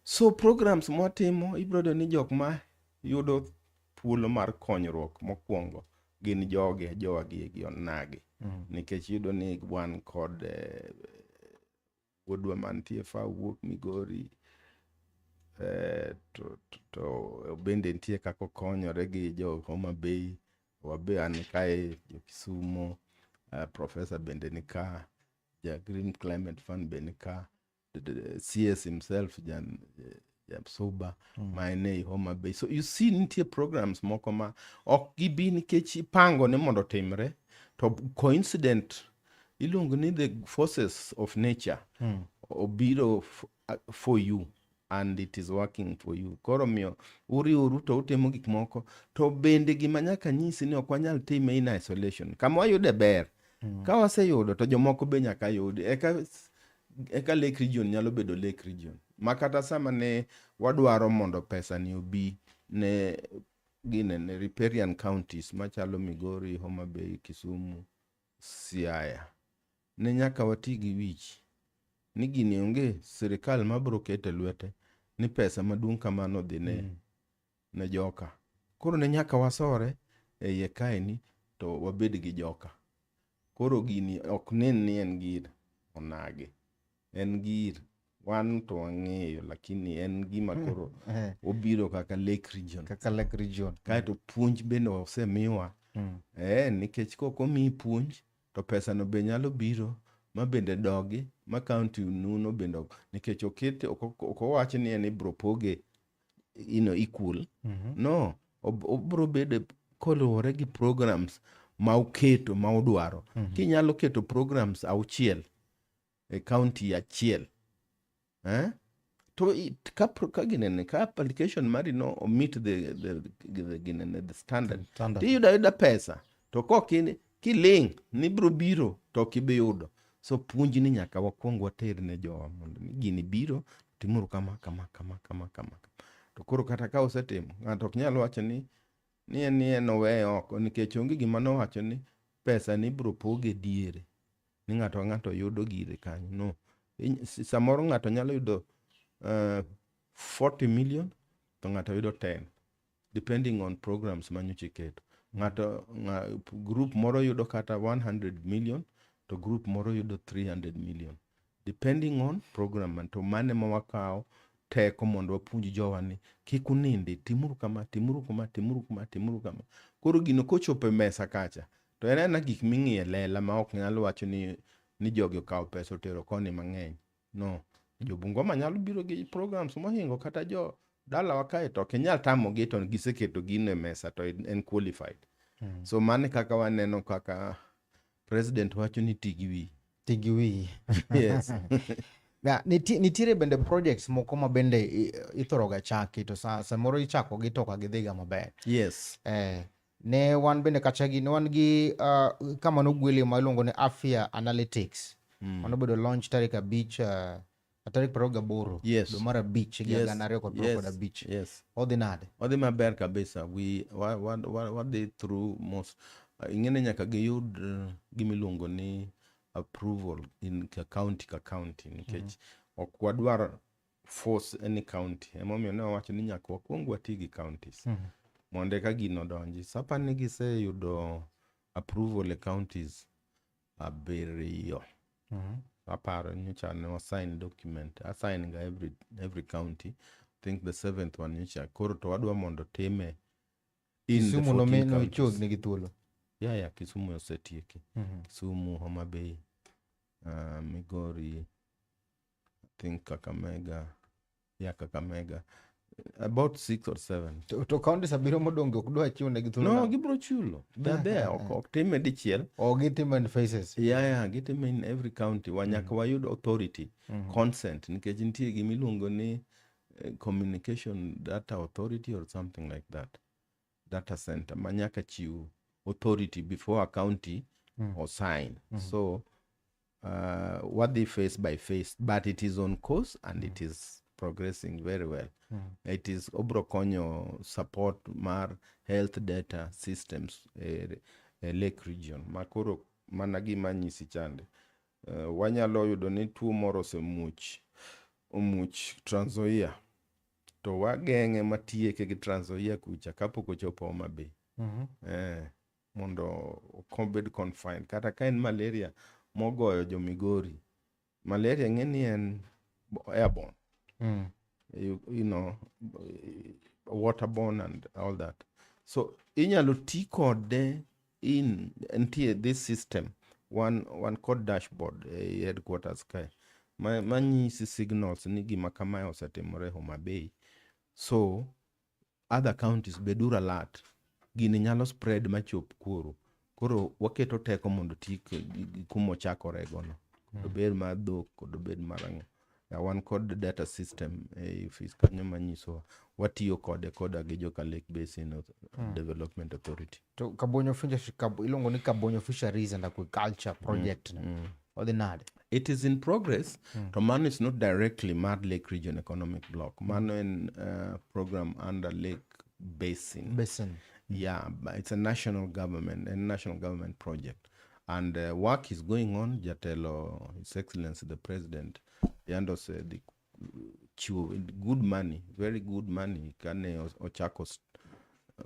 So programs mwatimo ibiro yudo ni jok ma yudo thuolo mar konyruok mokwongo gin joge jowa gi onagi. Nikech iyudo ni wan kod wuodwa mantie FAO wuok Migori, to bende nitie kaka okonyore gi jo Homa Bay, wabe an kae jo Kisumo, professor bende ni ka, ja Green Climate Fund be ni ka, CS himself ja Suba ma en ei Homa Bay. So you see nitie programs moko ma ok gibi nikech ipango ni mondo otimre, to coincident iluongo ni the forces of nature obiro for you and it is working for you. Koro miyo uriuru to utimo gik moko, to bende gima nyaka nyisi ni ok wanyal time in isolation. Kama wayude ber, ka waseyudo to jomoko be nyaka yudi, eka Lake Region nyalo bedo Lake Region. Ma kata sama ne wadwaro mondo pesa ni obi ne gine ne riparian counties machalo Migori, Homa Bay, Kisumu, Siaya, ne nyaka wati gi wich ni gini onge sirikal mabiro keto e lwete ni pesa maduong' kamano dhi ne joka. Koro ne nyaka wasore e iye kaeni to wabed gi joka. Koro gini ok nen ni en gir onagi, en gir wan to wang'eyo, lakini en gima koro obiro kaka Lake Region. Kaka Lake Region. Kaeto puonj bende osemiwa. Nikech kok omiyi puonj to pesa no be nyalo biro ma bende dogi ma county nuno bende ok, nikech okete ok owach ni en ibro poge equal. No, obro bedo koluwore gi programs ma uketo ma udwaro. Kinyalo keto programs 6 e county achiel, To ka ginene, ka application mari no meet the ginene, the standard, Standard. tiyudo ayuda pesa. To kok in kiling' ni biro biro to ok ibi yudo. So puonj ni nyaka wakwong water ne jowa mondo ni gini biro timuru kama kama kama kama kama. To koro kata ka usetimo, ng'ato ok nyal wacho ni en oweye oko nikech onge gima nowacho ni pesa ni ibiro poge diere ni ng'ato ka ng'ato yudo gire kanyo. No. Samoro ng'ato nyalo yudo 40 million to ng'ato yudo 10 depending on programs ma nyocha iketo. Group moro yudo kata 100 million to group moro yudo 300 million depending on program man. To mane ma wakawo teko mondo wapuonj jowa ni kik unindi, timuru kama, timuru kama, timuru kama, timuru kama. Koro gino kochopo e mesa kacha to en aena gik ming'iyo e lela ma ok nyal wacho ni jogi okawo pesa otero koni mang'eny. No, jo Bungoma nyalo biro gi programs mohingo kata jo dalawa kae to ok inyal tamogi to giseketo gino e mesa to en qualified. So mano e kaka waneno kaka president wacho ni ti gi wiyi. Ti gi wiyi. Yes. Ya, nitiere bende projects moko ma bende ithoro ga chaki to samoro ichako gi to ok gidhiga maber. Yes. Ne wan bende kacha gi, ne wan gi kama nogwelie ma iluongo ni Afya Analytics. Mano obedo launch tarik abich, tarik piero ariyo gaboro. Yes. Dwe mar abich higa Yes. gana ariyo kod piero Yes. kod abich. Yes. Odhi nade? Odhi maber kabisa. We wadhi through most. Ing'eni nyaka giyud gima iluongo ni approval in ka county ka county nikech ok wadwar force any county. Emomiyo ne wawacho ni nyaka wakwong wati gi counties. Mondo eka gino odonji. Sapa ni giseyudo approval e counties 7. Aparo nyocha ne wasign document. Asign ga every county. I think the 7th one nyocha. Koro to wadwa mondo time In the Kisumu 14 nochiwo counties. negi thuolo. Yeah, Kisumu osetieki. Kisumu, Homa Bay, Migori, I think Kakamega. Yeah, Kakamega. About 6 or 7. To counties abiriyo modong' ok dwa chiwo negi thuolo. No, nang'o? gibro chulo. They're there. Ok time dichiel. O gitimo in phases. Yeah, gitime in every county. Wa nyaka wayud authority, consent, nikech nitie gima iluongo ni Communication Data Authority or something like that. Data center ma nyaka chiw authority before a county or sign. So wadhi phase by phase, but it is on course and it is progressing very well. It is obro konyo support mar health data systems e Lake Region. Makoro mana gima nyisi chande. Wanyalo yudo ni tuo moro osemuoch omuoch Trans Nzoia to wageng'e matieke gi Trans Nzoia kucha kapok ochopo Homa Bay. Mondo ok obed confined. Kata ka en malaria mogoyo jo Migori. Malaria ng'e ni en airborne. Waterborne and all that. So inyalo ti kode in nitie this system one kod dashboard e headquarters kae manyisi signals ni gima kamae osetimore Homa Bay. So other counties beduru alert. Gini nyalo spread machop kuru. Koro waketo teko mondo ti gi kuma ochakore gono. Obed mar dhok kod obed mar ang'o. Ya, wan kod data system e ofis kanyo manyisowa watiyo kode koda gi joka Lake Basin Development Authority. To Kabonyo Fish, iluongo ni Kabonyo Fisheries and Aquaculture Project ni. Odhi nade? It is in progress. To mano is not directly mar Lake Region Economic Block. Mano en program under Lake Basin. Basin. Yeah, but it's a national government project. And work is going on. Jatelo, His Excellency the President, yando said chiwo good money, very good money. Kane ochako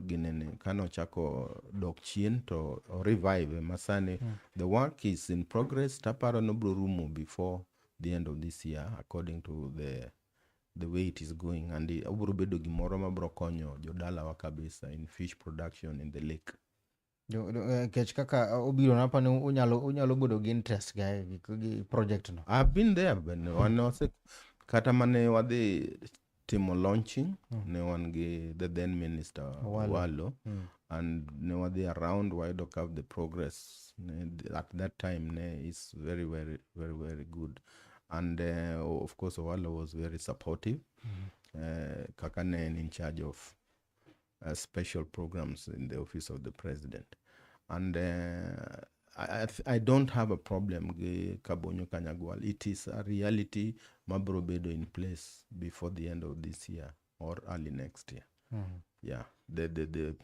ginene, kane ochako dok chien to o revive masani. The work is in progress. Taparo nobro rumo before the end of this year, according to the way it is going, and obro bedo gimoro mabro konyo jodalawa kabisa in fish production in the lake. Kech kaka obiro napa ni unyalo bedo gi interest gi project no. I've been there bende wan kata mane wadhi timo launching ne wan gi the then minister Owalo. Owalo and ne wadhi around wayudo ka the progress ne, at that time ne is very, very, very, very good, and of course Owalo was very supportive kaka ne en in charge of special programs in the office of the president, and I don't have a problem gi Kabonyo Kanyagwal. It is a reality mabro bedo in place before the end of this year or early next year. Yeah, the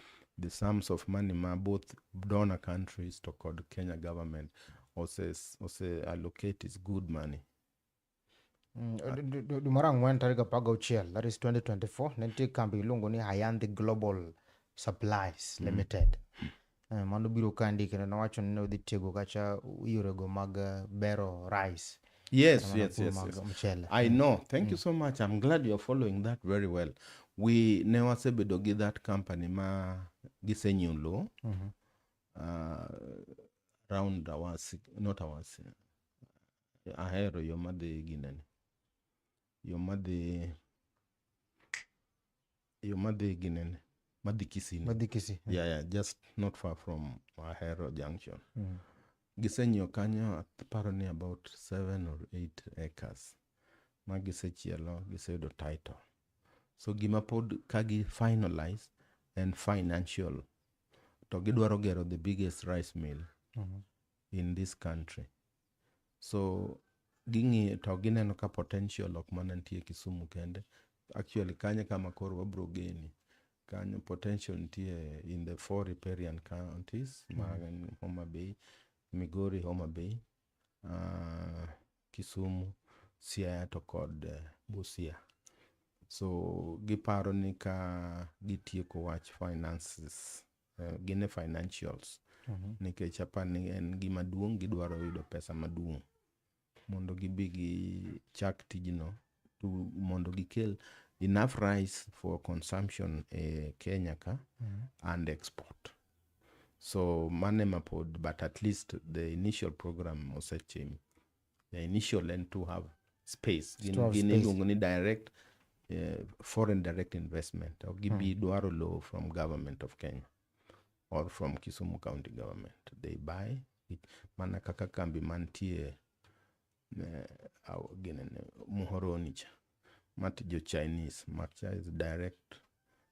sums of money ma both donor countries to kod Kenya government ose allocate is good money. Dwe mar ang'wen tarik 16, that is 2024, ne nitie kambi iluongo ni Hayanthi Global Supplies Limited. Mano biro kandi kendo nowacho ni ne odhi tiego kacha yorego mag bero rice. Kata mana pur mag mchele. I know. Thank you so much. I'm glad you're following that very well. We ne wasebedo gi that company ma gisenyiewo lowo around Awasi, not Awasi. Ahero yo madhi ginene. Yo madhi ginene. Madhi Kisii. Madhi Kisii. Yeah, just not far from Ahero Junction. Gisenyiewo kanyo aparo ni about 7 or 8 acres ma gisechielo, giseyudo title. So gima pod ka gi finalize en financial to gidwaro gero the biggest rice mill in this country. So ging'iyo to gineno ka potential ok mana nitie Kisumu kende. Actually kanyo kama koro wabro geni. Kanyo potential nitie in the four riparian counties mag Homa Bay, Migori, Homa Bay, Kisumu, Siaya to kod Busia. So giparo ni ka gitieko wach finances, gin e financials nikech apani ni en gima duong' gidwaro yudo pesa maduong' mondo gibi gichak tijno to mondo gikel enough rice for consumption e Kenya ka and export. So mano ema pod, but at least the initial program osetim. The initial en to have space. Gin, To have gin space. iluongo ni direct foreign direct investment. Ok gibi dwaro lowo from government of Kenya or from Kisumu County government. They buy it, mana kaka kambi mantie ginene, Muhoroni cha mat jo Chinese macha is direct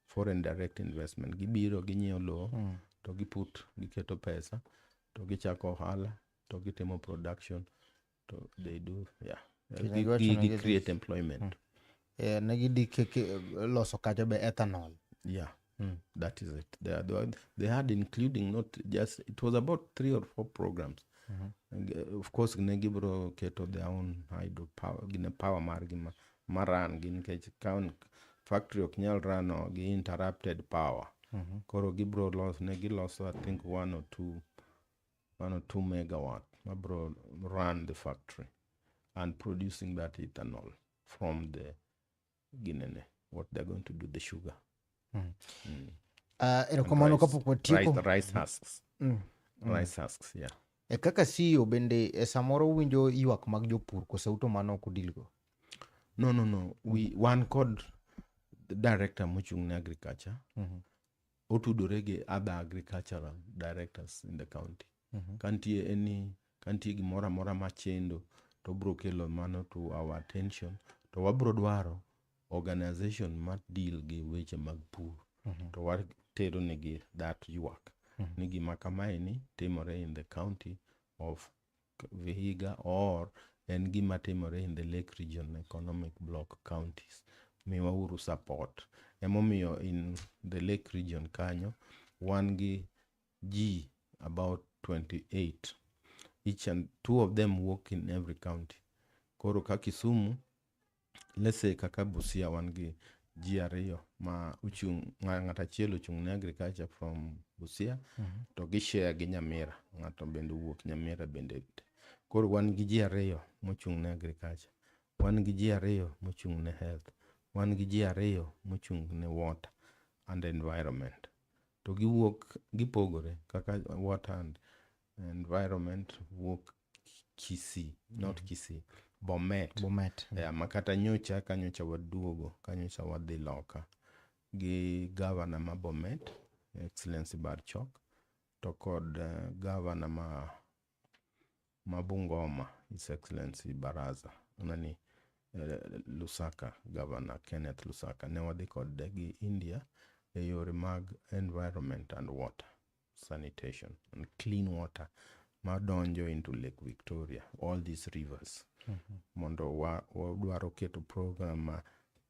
foreign direct investment. Gibiro ginyiewo lowo to giput giketo pesa to gichako ohala to gitimo production to they do, yeah. Kenya Gi, giwacho gi, ni gi gidhi- create employment. Ne gidhi loso kacha be ethanol. Yeah, that is it. They had, including not just, it was about 3 or 4 programs. And, of course ne gibro keto their own hydro power, gine power margi ma run gi nikech factory ok nyal run gi interrupted power. Koro gibro los, ne giloso I think 1 or 2 megawatt mabro run the factory and producing that ethanol from the ginene, what they're going to do, the sugar. Erokamano Rice. kapok watieko. Rice husks. Rice husks, yeah. E kaka CEO bende e samoro winjo ywak mag jopur koso uto mano ok udilgo? No. We wan kod the director mochung' ne agriculture. Otudore gi other agricultural directors in the county. Kantie any kantie gimoro amora machendo to obro kelo mano to our attention to wabro dwaro organization ma deal gi weche mag pur to watero negi that ywak ni gima kamae ni timore in the county of Vihiga or en gima timore in the Lake Region Economic Block counties. Miwauru support. Emomiyo in the Lake Region kanyo wan gi ji about 28. Each and two of them work in every county. Koro ka Kisumu, let's say kaka Busia wan gi ji ariyo ma ochung' ng'at achiel ochung' ne agriculture from Busia to gi share gi Nyamira, ng'ato bende owuok Nyamira bende. Koro wan gi ji ariyo mochung' ne agriculture, wan gi ji ariyo mochung' ne health, wan gi ji ariyo mochung' ne water and environment. To giwuok gipogore kaka water and environment wuok Kisii, not Kisii, Bomet. Bomet. Yeah, ma kata nyocha ka nyocha waduogo ka nyocha wadhi loka gi gavana ma Bomet, Excellency Barchok, to kod gavana ma Bungoma, His Excellency Baraza, nani Lusaka, Governor Kenneth Lusaka. Ne wadhi kode gi India e yore mag environment and water sanitation and clean water madonjo into Lake Victoria, all these rivers. Mondo wadwaro keto program ma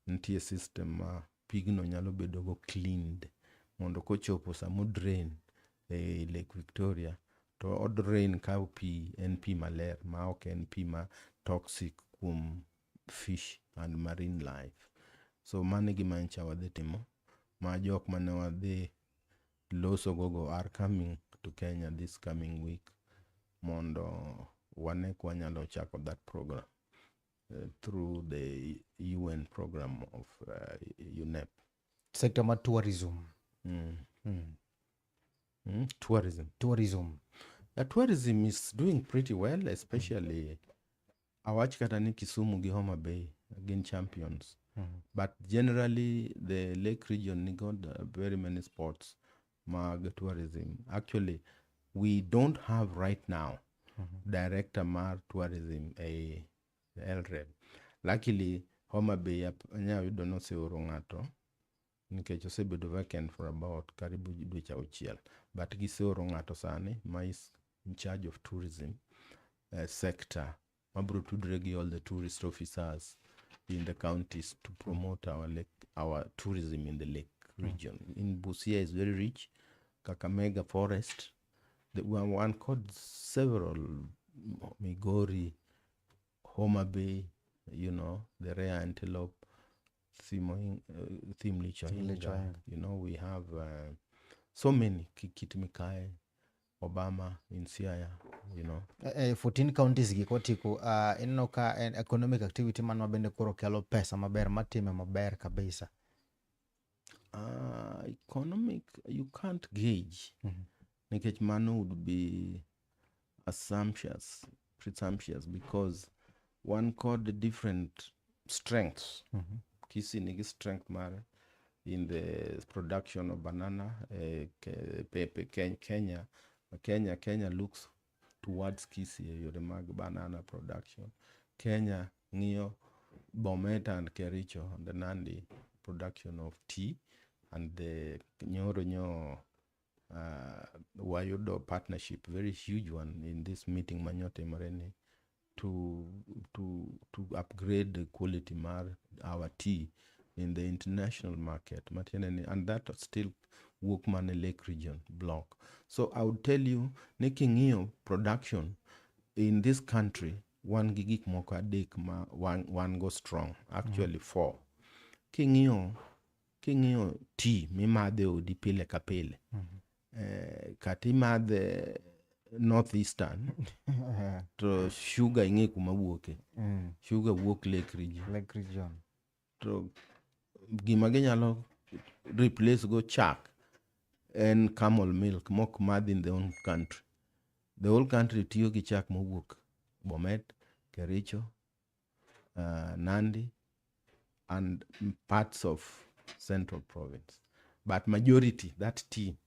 nitie system ma pigno nyalo bedo go cleaned mondo kochopo samo drain e Lake Victoria to o drain ka pi en pi maler ma ok en pi ma toxic kuom fish and marine life. So mano e gima nyocha wadhi timo ma jok mane wadhi loso gogo are coming to Kenya this coming week mondo wane kwanyalo chako that program through the UN program of UNEP. Sector mar tourism. Tourism. Tourism. The tourism is doing pretty well, especially awach kata ni Kisumu gi Homa Bay gin champions. But generally the Lake Region got very many spots mag tourism. Actually, we don't have right now director mar tourism e LREB. Luckily, Homa Bay anya yudo noseoro ng'ato nikech osebedo vacant for about karibu dweche auchiel. But giseoro ng'ato sani ma is in charge of tourism sector mabro tudre gi all the tourist officers in the counties to promote our lake, our tourism in the lake region. In Busia is very rich. Kakamega Forest, the one called several Migori, Homa Bay, the rare antelope, Thimlich Ohinga. Ohinga. We have so many, Kit Mikayi, Obama in Siaya. 14 counties gi kotieko, ineno ka en economic activity man mabende koro kelo pesa maber matime maber kabisa. Economic, you can't gauge nikech mano would be assumptuous, presumptuous, because one kod different strengths. Kisii nigi strength mare in the production of banana. Kenya looks towards Kisii e yore mag banana production. Kenya ng'iyo Bomet and Kericho and the Nandi production of tea, and the nyoro nyo wayudo partnership, very huge one, in this meeting manyotimore ni to upgrade the quality mar our tea in the international market, matiende ni, and that still wuok mana e Lake Region block. So I would tell you ni king'iyo production in this country, wan gi gik moko adek ma wan go strong, actually four. King'iyo tea mimadho e odi pile ka pile, kata imadhe North Eastern, to sugar ing'e kuma wuoke. Sugar wuok Lake Region. Lake Region. To gima ginyalo replace go chak en camel milk mok madh in the own country. The whole country tiyo gi chak mowuok Bomet, Kericho, Nandi and parts of Central Province, but majority that tea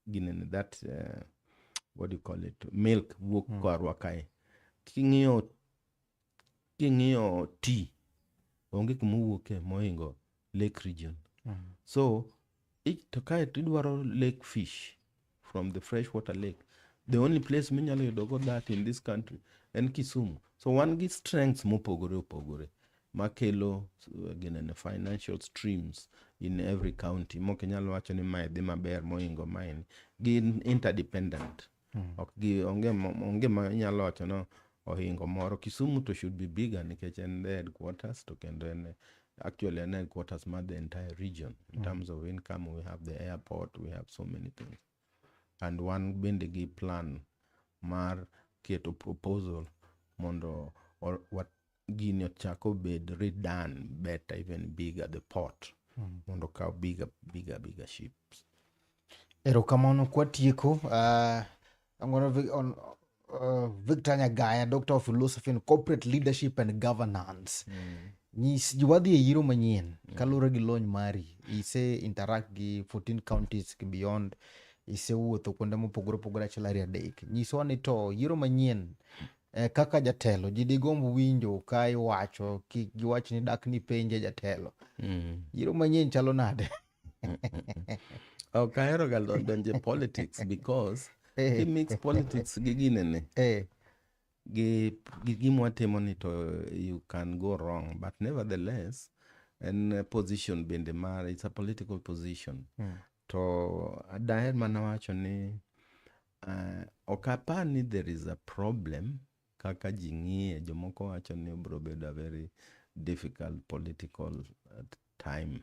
ginene, that what do you call it, milk wuok korwa kae. King'iyo tea, onge kuma owuoke mohingo Lake Region. So to kae to idwaro lake fish from the freshwater lake, the only place minyalo yudo go that in this country en Kisumu. So wan gi strengths mopogore opogore makelo ginene, financial streams in every county mok inyal wacho ni mae dhi maber mohingo maeni. Gin interdependent. Ok gi onge ma inyalo wacho no ohingo moro. Kisumu to should be bigger nikech en the headquarters, to kendo en actually en headquarters mar the entire region in terms of income. We have the airport, we have so many things, and wan bende gi plan mar keto proposal mondo gini ochak obed redone better, even bigger, the port, mondo okaw bigger, bigger, bigger ships. Erokamano. Kwatieko, I'm gonna on Victor Nyagaya, Doctor of Philosophy in Corporate Leadership and Governance. Nyis ji, wadhi e yiero manyien. Kaluwore gi lony mari, ise interact gi 14 counties gi beyond, isewuotho kuonde mopogore opogore achiel ariyo adek. Nyiswa ni to yiero manyien, kaka jatelo, ji digomb winjo ka iwacho, kik giwach ni dak ni penje jatelo. Yiero manyien chalo nade? Ok ahero ga donjo e politics because ki mix politics gi ginene gi gima watimo ni, to you can go wrong. But nevertheless, en position bende mar, it's a political position. To daher mana wacho ni ok apar ni there is a problem kaka ji ng'iye. Jomoko wacho ni obiro bedo a very difficult political time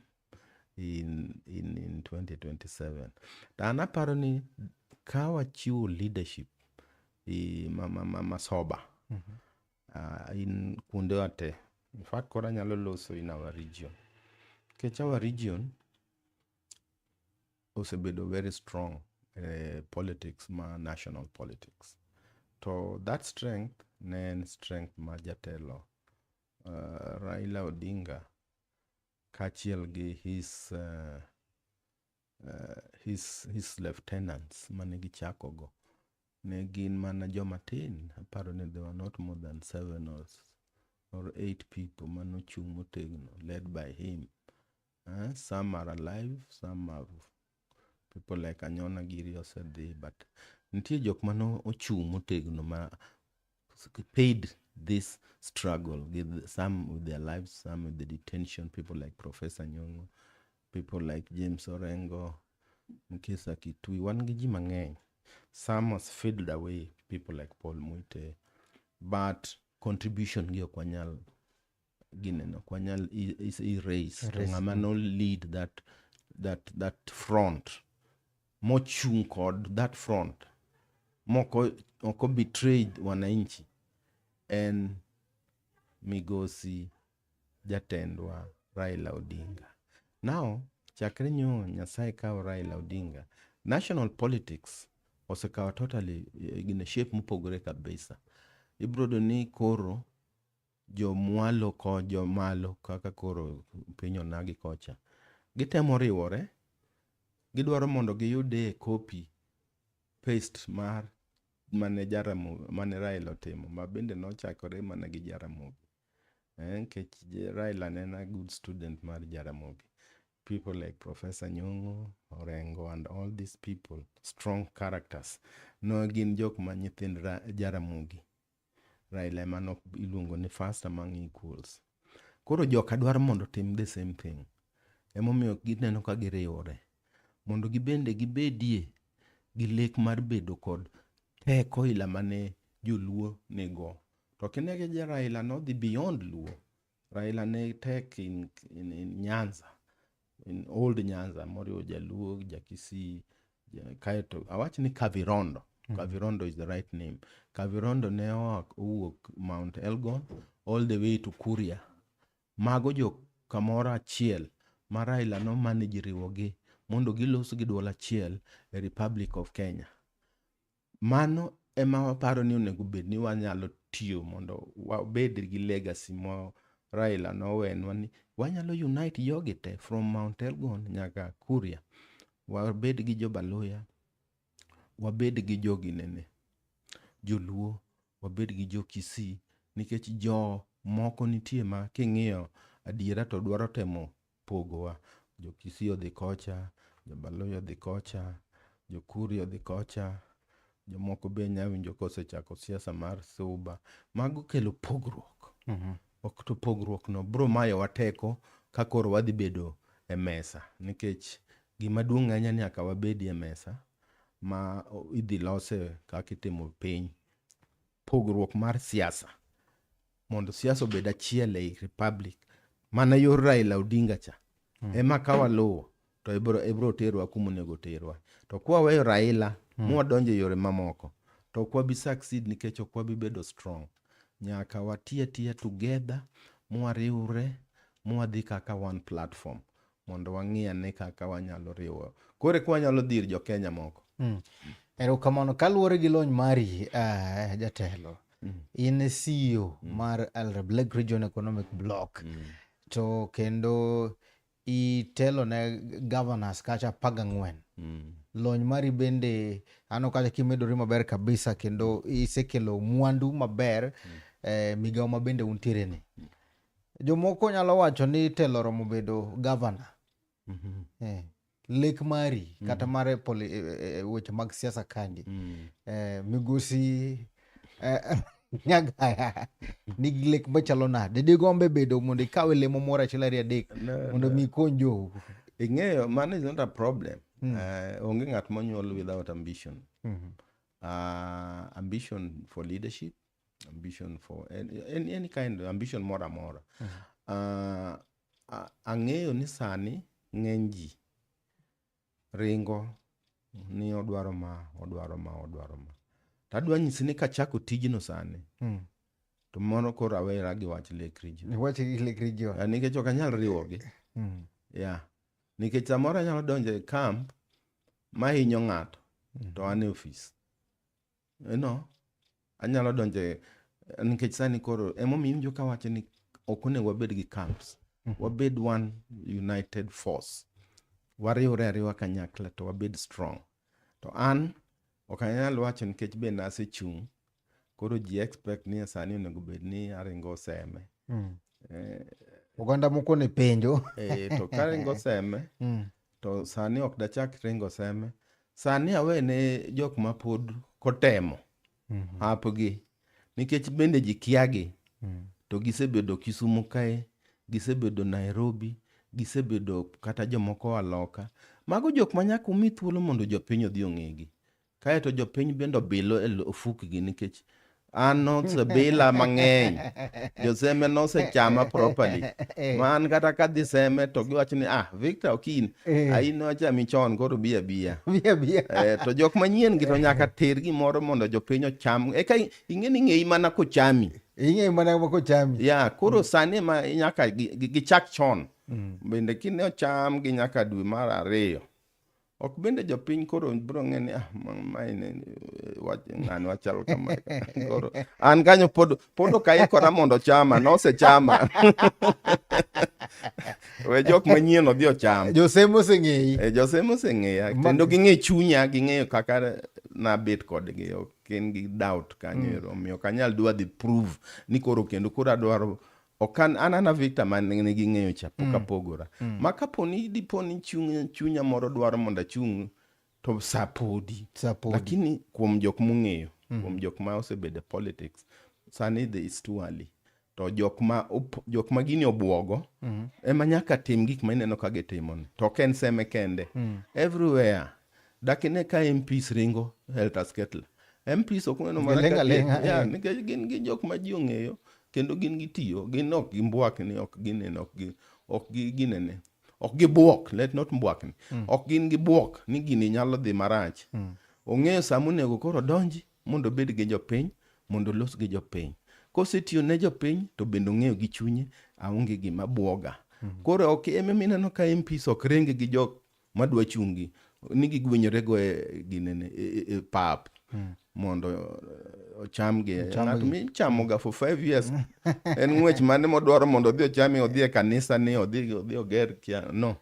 in 2027. To an aparo ni ka wachiwo leadership i ma sober in kuondewa te. In fact, koro anyalo loso in our region, nikech our region osebedo very strong politics ma national politics. To that strength ne en strength ma jatelo Raila Odinga kaachiel gi his lieutenants mane gichako go ne gin mana joma tin. Aparo ni they were not more than seven or eight people manochung' motegno, led by him. Some are alive, some have, people like Anyona giri osedhi, but nitie jok mano ochung' motegno ma paid this struggle with some with their lives, some with the detention, people like Professor Nyong'o, people like James Orengo, Mukhisa Kituyi, wan gi ji mang'eny. Some was fiddled away, people like Paul Muite, but contribution gi ok wanyal gineno, ok wanyal erase. To Erase. Ng'ama no lead that front mochung' kod that front. moko ok betray wananchi en migosi jatendwa Raila Odinga. Now, chakre nyo Nyasaye kawo Raila Odinga, national politics osekawo totally gine shape mopogore kabisa. Ibiro yudo ni koro jomwalo ko jomalo kaka koro piny onagi kocha gitemo riwore gidwaro mondo giyude copy paste mar mane Jaramogi mane Raila otimo ma bende nochakore mana gi Jaramogi. Nikech Raila ne en a good student mar Jaramogi. People like Professor Nyong'o, Orengo and all these people, strong characters, no gin jok ma nyithind Jaramogi. Raila ema no iluongo ni first among equals. Koro joka dwaro mondo otim the same thing. Emomiyo gineno ka giriwore. Mondo gibende gibedie gi lek mar bedo kod teko ila mane joluo nigo. To kinege Raila nodhi beyond Luo. Raila ne tek in Nyanza, in old Nyanza, moriwo Jaluo, Jakisii, kaeto awach ni Kavirondo. Kavirondo is the right name. Kavirondo ne oa owuok Mount Elgon all the way to Kuria. Mago jo kamoro achiel ma Raila no manage riwogi mondo gilos gi duol achiel e Republic of Kenya. Mano ema waparo ni onego bed ni wanyalo tiyo mondo wabed gi legacy mo Raila nowenwa ni wanyalo unite jogi te from Mount Elgon nyaka Kuria. Wabed gi Jobaluya, wabed gi joginene, Joluo, wabed gi jo Kisii, nikech jo moko nitie ma king'iyo adiera to dwaro temo pogowa. Jo Kisii odhi kocha, Jobaluya odhi kocha, jo Kuria odhi kocha, jomoko be nya winjo kosechako siasa mar Suba. Mago kelo pogruok. Ok to pogruok no bro mayowa teko ka koro wadhi bedo e mesa nikech gima duong' ahinya ni nyaka wabedi e mesa ma idhi lose kaka itimo piny. Pogruok mar siasa mondo siasa obed achiel ei Republic mana yor Raila Odinga cha ema ka waluwo to ibro terwa kuma onego terwa. To kwaweyo Raila mwadonjo e yore mamoko to ok wabi succeed nikech ok wabi bedo strong. Nyaka wati atiya together mwariwre mwadhi kaka one platform mondo wang'i ane kaka wanyalo riwo. Koro eka wanyalo dhi ir jo Kenya moko. Erokamano. Kaluwore gi lony mari jatelo, in CEO mar Elreb Lake Region Economic Bloc to kendo itelo ne governors kacha 14. Lony mari bende aneno kacha kimedori maber kabisa kendo isekelo mwandu maber migawo ma bende untiere ni. Jomoko nyalo wacho ni telo oromo bedo governor. Lek mari kata mar weche mag siasa kandi migosi Nyagaya nigi lek machalo nade? Digombe bedo mondo ikawe lemo moro achiel ariyo adek mondo mi ikony jou. Ing'eyo, mano is not a problem. Onge ng'at monyuol without ambition. Ambition for leadership, ambition for any kind of ambition moro amora. Ang'eyo ni sani ng'eny ji ringo ni odwaro ma, odwaro ma, odwaro ma. To adwa nyisi ni kachako tijno sani, to mano koro awera gi wach Lake Region. Wach gi Lake Region. Nikech ok anyal riwogi. Yeah. Nikech samoro anyalo donjo e camp mahinyo ng'ato to an e ofis. Anyalo donjo e nikech sani koro emomiyo iwinjo kawacho ni ok onego wabed gi camps. Wabed one united force. Wariwre ariwa kanyakla to wabed strong. To an ok anyal wacho nikech be nasechung'. Koro ji expect ni sani onego bed ni aringo seme. Oganda moko ne penjo. To karingo seme, to sani ok dachak ringo seme. Sani awene jok ma pod kotemo hapgi nikech bende ji kiagi. To gisebedo Kisumu kae, gisebedo Nairobi, gisebedo kata jomoko oa loka. Mago jok ma nyaka umi thuolo mondo jopiny odhi ong'egi. Kaeto jopiny bende obilo e ofukgi nikech An nosebila mang'eny. Joseme nosechama properly. Ma an kata kadhi seme to giwacho ni ah Victor Okin, ain nochami chon koro bi abiya. Biya biya. To jok manyien gi to nyaka ter gimoro mondo jopiny ocham. Eka ing'e ni ng'eyi mana kochami. Ing'e mana kochami. Ya, koro sani ema nyaka gichak chon. Bende kine ocham gi nyaka dwe mar 2. Ok bende jopiny koro biro ng'e ni ah, mae ne wach ng'ani wachal kama. Koro an kanyo pod ok aikora mondo chama, nosechama. We jok manyien odhi ocham. Josemo oseng'eyi. Josemo oseng'eya kendo ging'e chunya, ging'eyo kaka nabet kodgi, ok en gi doubt kanyo ero. Omiyo ok anyal dwa dhi prove ni koro kendo koro adwaro ok an ana Victor man nigi ng'eyo cha pok apogora. Ma kapo ni dipo ni chunya moro dwaro mondo achung' to sapodi. Sapodi. Lakini kuom jok mong'eyo, kuom jok ma osebedo e politics, sani is too early. To jok ma gini obuogo ema nyaka tim gik ma ineno ka gitimo ni. To ok en Seme kende. Everywhere. Dak ine ka MPs ringo helter skelter. MPs ok uneno mana Giling' ka aling'a, ya, nikech gin gi jok ma ji ong'eyo kendo gin gitiyo, gin ok gimbwakni, ok ginene, ok gi ginene. Ok gibuok, let not mbwakni. Ok gin gibuok ni gini nyalo dhi marach. Ong'eyo sama onego koro donji mondo obed gi jopiny, mondo olos gi jopiny. Kosetiyo ne jopiny to bende ong'eyo gi chunye aonge gima buoga. Koro ok ema mineno ka MPs ok ring gi jok madwa chungi ni gigwenyore go e ginene e pap mondo ochamgi. Ng'at michamoga for 5 years en ng'wech mane modwaro mondo odhi ochame, odhi e kanisa ni odhi oger kia no.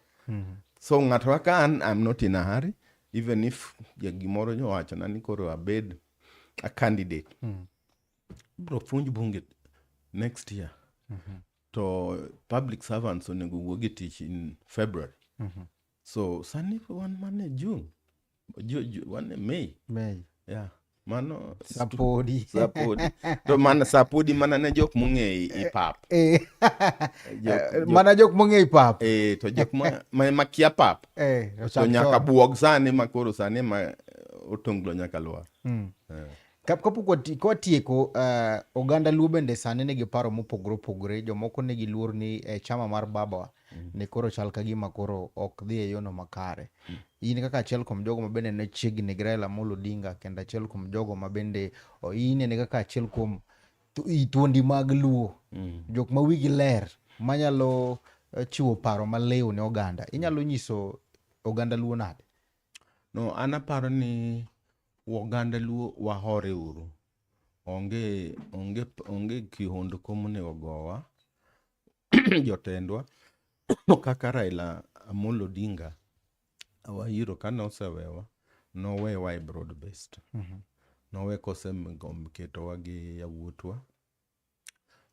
So ng'ato kaka an, I'm not in a hurry, even if gimoro owachona ni koro abed a candidate. Bro puonj bunge next year. To public servants onego wuog e tich in February. So sani wan mana e June. Wan e May. May. Yeah. Mano sapodi. Sapodi. To mana sapodi mana ne jok mong'eyo i pap. Mana jok mong'eyo i pap. To jok ma kia pap. To nyaka buog sani ma koro sani ma otonglo nyaka lwar. Kapok watieko, oganda Luo bende sani nigi paro mopogore opogore. Jomoko nigi luor ni chama mar baba ni koro chal ka gima koro ok dhi e yono makare. In kaka achiel kuom jogo ma bende ne chiegni gi Raila Amolo Odinga, kendo achiel kuom jogo ma bende inene kaka achiel kuom thuondi mag Luo, jok ma wigi ler manyalo chiwo paro maliw ne oganda, inyalo nyiso oganda Luo nade? No, an aparo ni oganda Luo wahore uru. Onge kihondko monego gowa jotendwa kaka Raila Amolo Odinga wahiro kane osewewa, nowewa e broad based. Nowe koseketowa gi yawuotwa,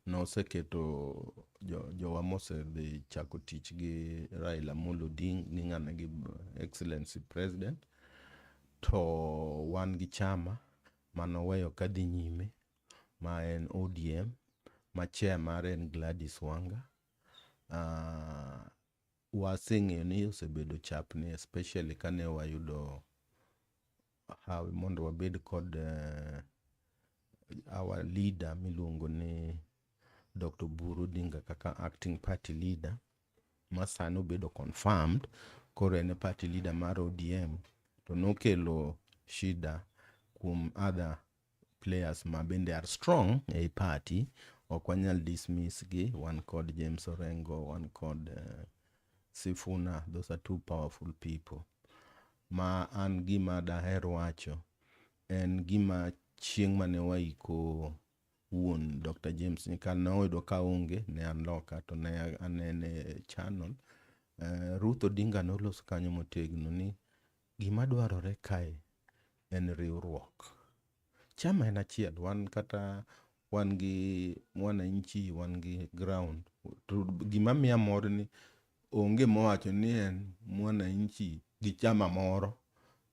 noseketo jowa mosedhi chako tich gi Raila Amolo Odinga gi Excellency President, to wan gi chama manoweyo kadhi nyime ma en ODM, ma chair mare en Gladys Wanga. Waseng'eyo ni osebedo chapni especially kane wayudo hawi mondo wabed kod our leader miluongo ni Dr. Oburu Odinga kaka acting party leader, ma sani obedo confirmed koro en e party leader mar ODM, to nokelo shida kuom other players ma bende are strong ei party. Ok wanyal dismiss gi, wan kod James Orengo, wan kod Sifuna, those are two powerful people. Ma an gima daher wacho en gima chieng' mane waiko wuon Dr. James Nyikal noyudo ka onge, ne an loka to ne anene e channel. Ruth Odinga noloso kanyo motegno ni gima dwarore kae en riwruok. Chama en achiel, wan kata wan gi mwananchi, wan gi ground. To gima miya mor ni onge mowacho ni en mwananchi gi chama moro,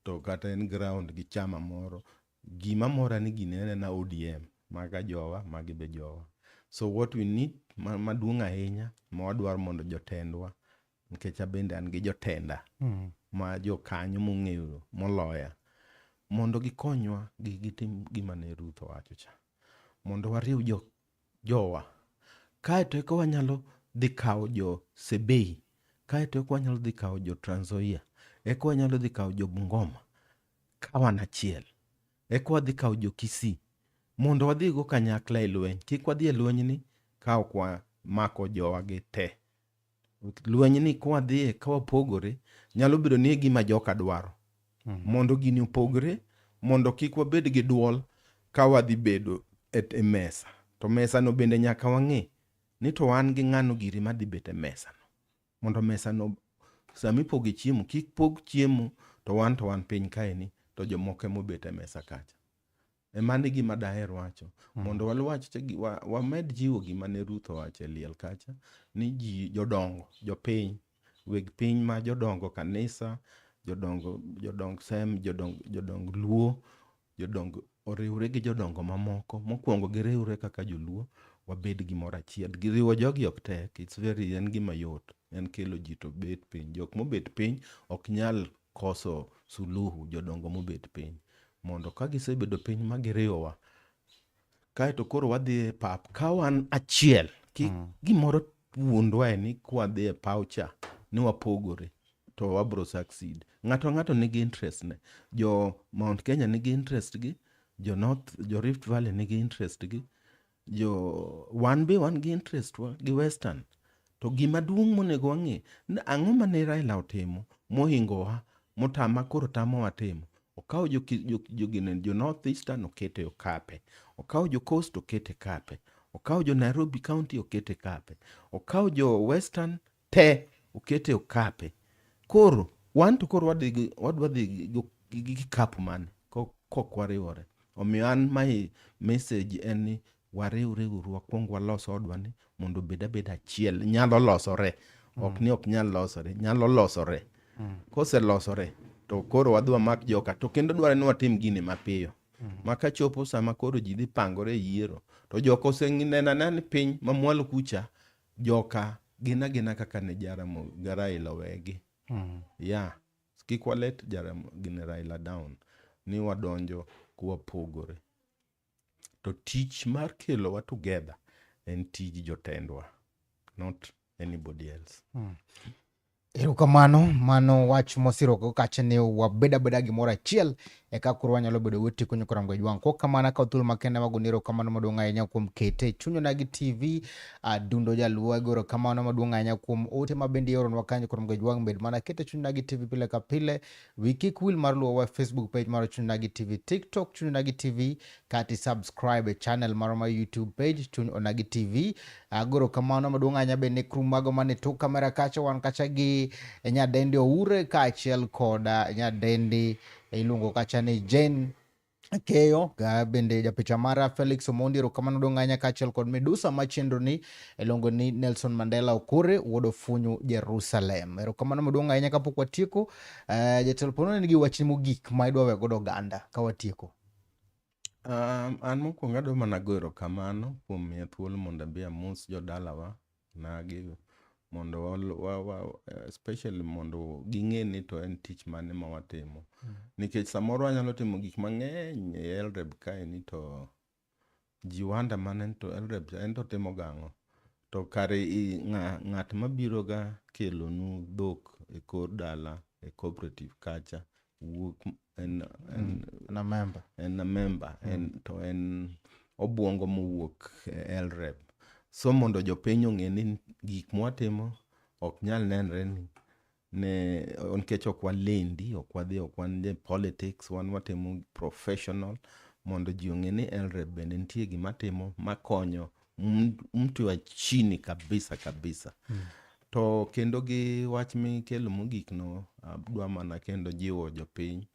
to kata en ground gi chama moro. Gima mora ni gini en ena ODM, maga jowa, magi be jowa. So what we need maduong' ahinya, ma wadwaro mondo jotendwa, nikech abende an gi jotenda ma jokanyo mong'eyo moloya, mondo gikonywa gitim gima ne Ruth owacho cha. Mondo wariw jo, jowa. Kaeto eka wanyalo dhi kawo jo Sebei. Kaeto eka wanyalo dhi kawo jo Trans Nzoia. Eka wanyalo dhi kawo jo Bungoma. Ka wan achiel. Eka wadhi kawo jo Kisii. Mondo wadhigo kanyakla e lweny. Kik wadhi e lwenyni ka ok wamako jowa gi te. Lwenyni kwadhiye ka wapogore, nyalo bedo ni e gima joka dwaro. Mondo gini opogre, mondo kik wabed gi duol ka wadhi bedo e, e mesa. To mesa no bende nyaka wang'e ni to wan gi ng'ano giri madhi bet e mesa no. Mondo mesa no sama ipoge chiemo, kik pog chiemo to wan to wan piny kaeni to jomoko emobet e mesa kacha. E mano e gima daher wacho. Mondo waluwach wamed jiwo gima ne Ruth owacho e liel kacha ni ji jodongo, jopiny, weg piny ma jodongo kanisa, jodongo jodong Sem, jodong jodong Luo, jodong oriwre gi jodongo mamoko. Mokwongo giriwre kaka joluo, wabed gimoro achiel. Riwo jogi ok tek, it's very en gima yot. En kelo ji to bet piny. Jok mobet piny ok nyal koso suluhu jodongo mobet piny. Mondo ka gisebedo piny ma giriwowa, kaeto koro wadhi e pap ka wan achiel. Kik gimoro wuondwa e ni kwadhi e paw cha ni wapogore to wabro succeed. Ng'ato ang'ato nigi interest ne. Jo Mount Kenya nigi interest gi, jo North, jo Rift Valley nigi interest gi, jo wan be wan gi interest wa gi Western. To gima duong' monego wang'e ni ang'o mane Raila otimo mohingowa motama koro tamowa timo. Okawo jo, jo, jo, gine, jo North Eastern okete okape. Okawo jo Coast okete kape. Okawo jo Nairobi County okete kape. Okawo jo Western te okete okape. Koro wan to koro wadhi gi- wadwa dhi gi- gi gi kikapu mane kok wariwore. Omiyo an my message en ni wariwre uru wakwong walos odwa ni mondo obed abeda achiel. Nyalo losore. Ok ni ok nyal losore. Nyalo losore. Koselosore to koro wadhi wamak joka to kendo dwarore ni watim gini mapiyo. Ma kachopo sama koro ji dhi pangore e yiero to joka oseneno anena ni piny mamwalo kucha joka gin agina kaka ne Jaramogi Raila owegi. Yeah. Kik walet Jaramogi gine Raila down ni wadonjo kwapogore. To tich mar kelowa together en tij jotendwa, not anybody else. Erokamano, mano wach mosirogo kacha ni wabed abeda gimoro achiel eka koro wanyalo bedo wetieko nyaka Ramogi Ajwang'. Kok kamano akawo thuolo makende mag goni erokamano maduong' ahinya kuom kete e chuny Onagi TV, Adundo Jaluo ago erokamano maduong' ahinya kuom ote ma bende ioronwa kanyo Ramogi Ajwang' bed mana kete chuny Onagi TV pile ka pile. Wi kik wil mar luwowa e Facebook page mar Chuny Onagi TV, TikTok Chuny Onagi TV, kata subscribe e channel marwa mar YouTube page Chuny Onagi TV. Agoro kamano maduong' ahinya bende ne crew mago mane tok kamera kacha wan kacha gi nyadendi Oure kaachiel kod nyadendi iluongo kacha ni Jane Keyo ga bende japicha mara Felix Omondi erokamano maduong' ahinya kaachiel kod Medusa ma chenro ni iluongo ni Nelson Mandela Okure wuod Ofunyu Jerusalem. Erokamano maduong' ahinya kapok watieko, jatelo pono nigi wachni mogik ma idwa we godo oganda ka watieko. An mokwongo adwa mana goyo erokamano kuom miya thuolo mondo abi amos jodalawa nagi mondo wa, wa, especially mondo ging'e ni to en tich mane ma watimo. Nikech samoro wanyalo timo gik mang'eny e LREB kaeni to ji wonder mana ni to LREB en to timo gang'o. To kare ng'at mabiro ga kelonu dhok e kor dala e cooperative kacha wuok en, en, En a member. En a member, en, to en obuongo mowuok e LREB. So mondo jopiny ong'e ni gik mwatimo ok nyal nenre ni ne nikech ok walendi, ok wadhi, ok wan e politics, wan watimo professional mondo ji ong'e ni LREB bende nitie gima timo makonyo mtu wa chini kabisa kabisa. To kendo gi wach mikelo mogik no, adwa mana kendo jiwo jopiny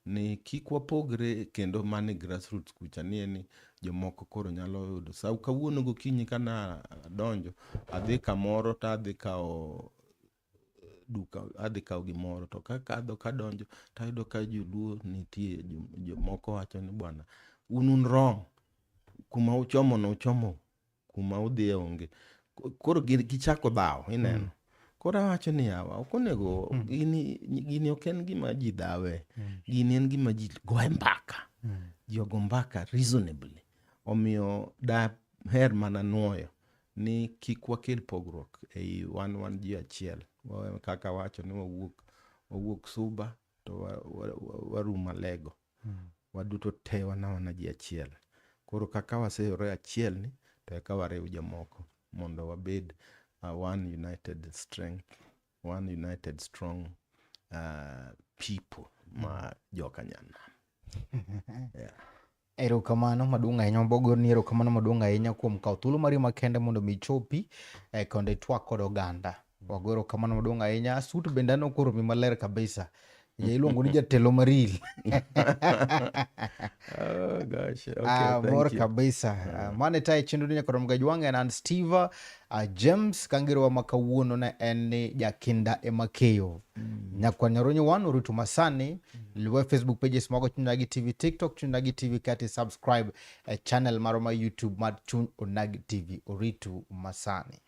ni kik wapogre kendo mana e grassroots kucha ni en ni jomoko koro nyalo yudo. Sa kawuono gokinyi kana adonjo, adhi kamoro to adhi kawo duka, adhi kawo gimoro to kakadho kadonjo tayudo ka joluo nitie, jomoko wacho ni bwana un un wrong, kuma uchomo no uchomo kuma udhiye onge. Koro gichako dhawo ineno. Koro awacho ni yawa ok onego gini ok en gima ji dhawe. Gini en gima ji goye mbaka. Ji ogo mbaka reasonably. Omiyo daher mana nuoyo ni kik wakel pogruok ei wan wan ji achiel. Kaka wacho ni wawuok wawuok Suba to warumo Alego. Waduto te wan awana ji achiel. Koro kaka waseyore achiel ni to eka wariw jomoko mondo wabed one united strength, one united strong people ma joka Nyanam. Yeah. Erokamano maduong' ahinya wabogoni erokamano maduong' ahinya kuom kawo thuolo mari makende mondo mi ichopi kendo itwak kod oganda. Wago erokamano maduong' ahinya. Sut bende aneno koromi maler kabisa. Ja iluongo ni jatelo maril. Oh gosh. Okay, thank mor you. kabisa. Mano e tayo chenro ni nyaka rom gajwang' en an Steve James kangirowa ma kawuono ne en ni jakinda ema keyo. Nyakwa Nyaronyo wan orutu masani luwe Facebook pages mago Chuny Onagi TV, TikTok Chuny Onagi TV kati subscribe e channel marwa ma YouTube mar Chuny Onagi TV. Oritu masani.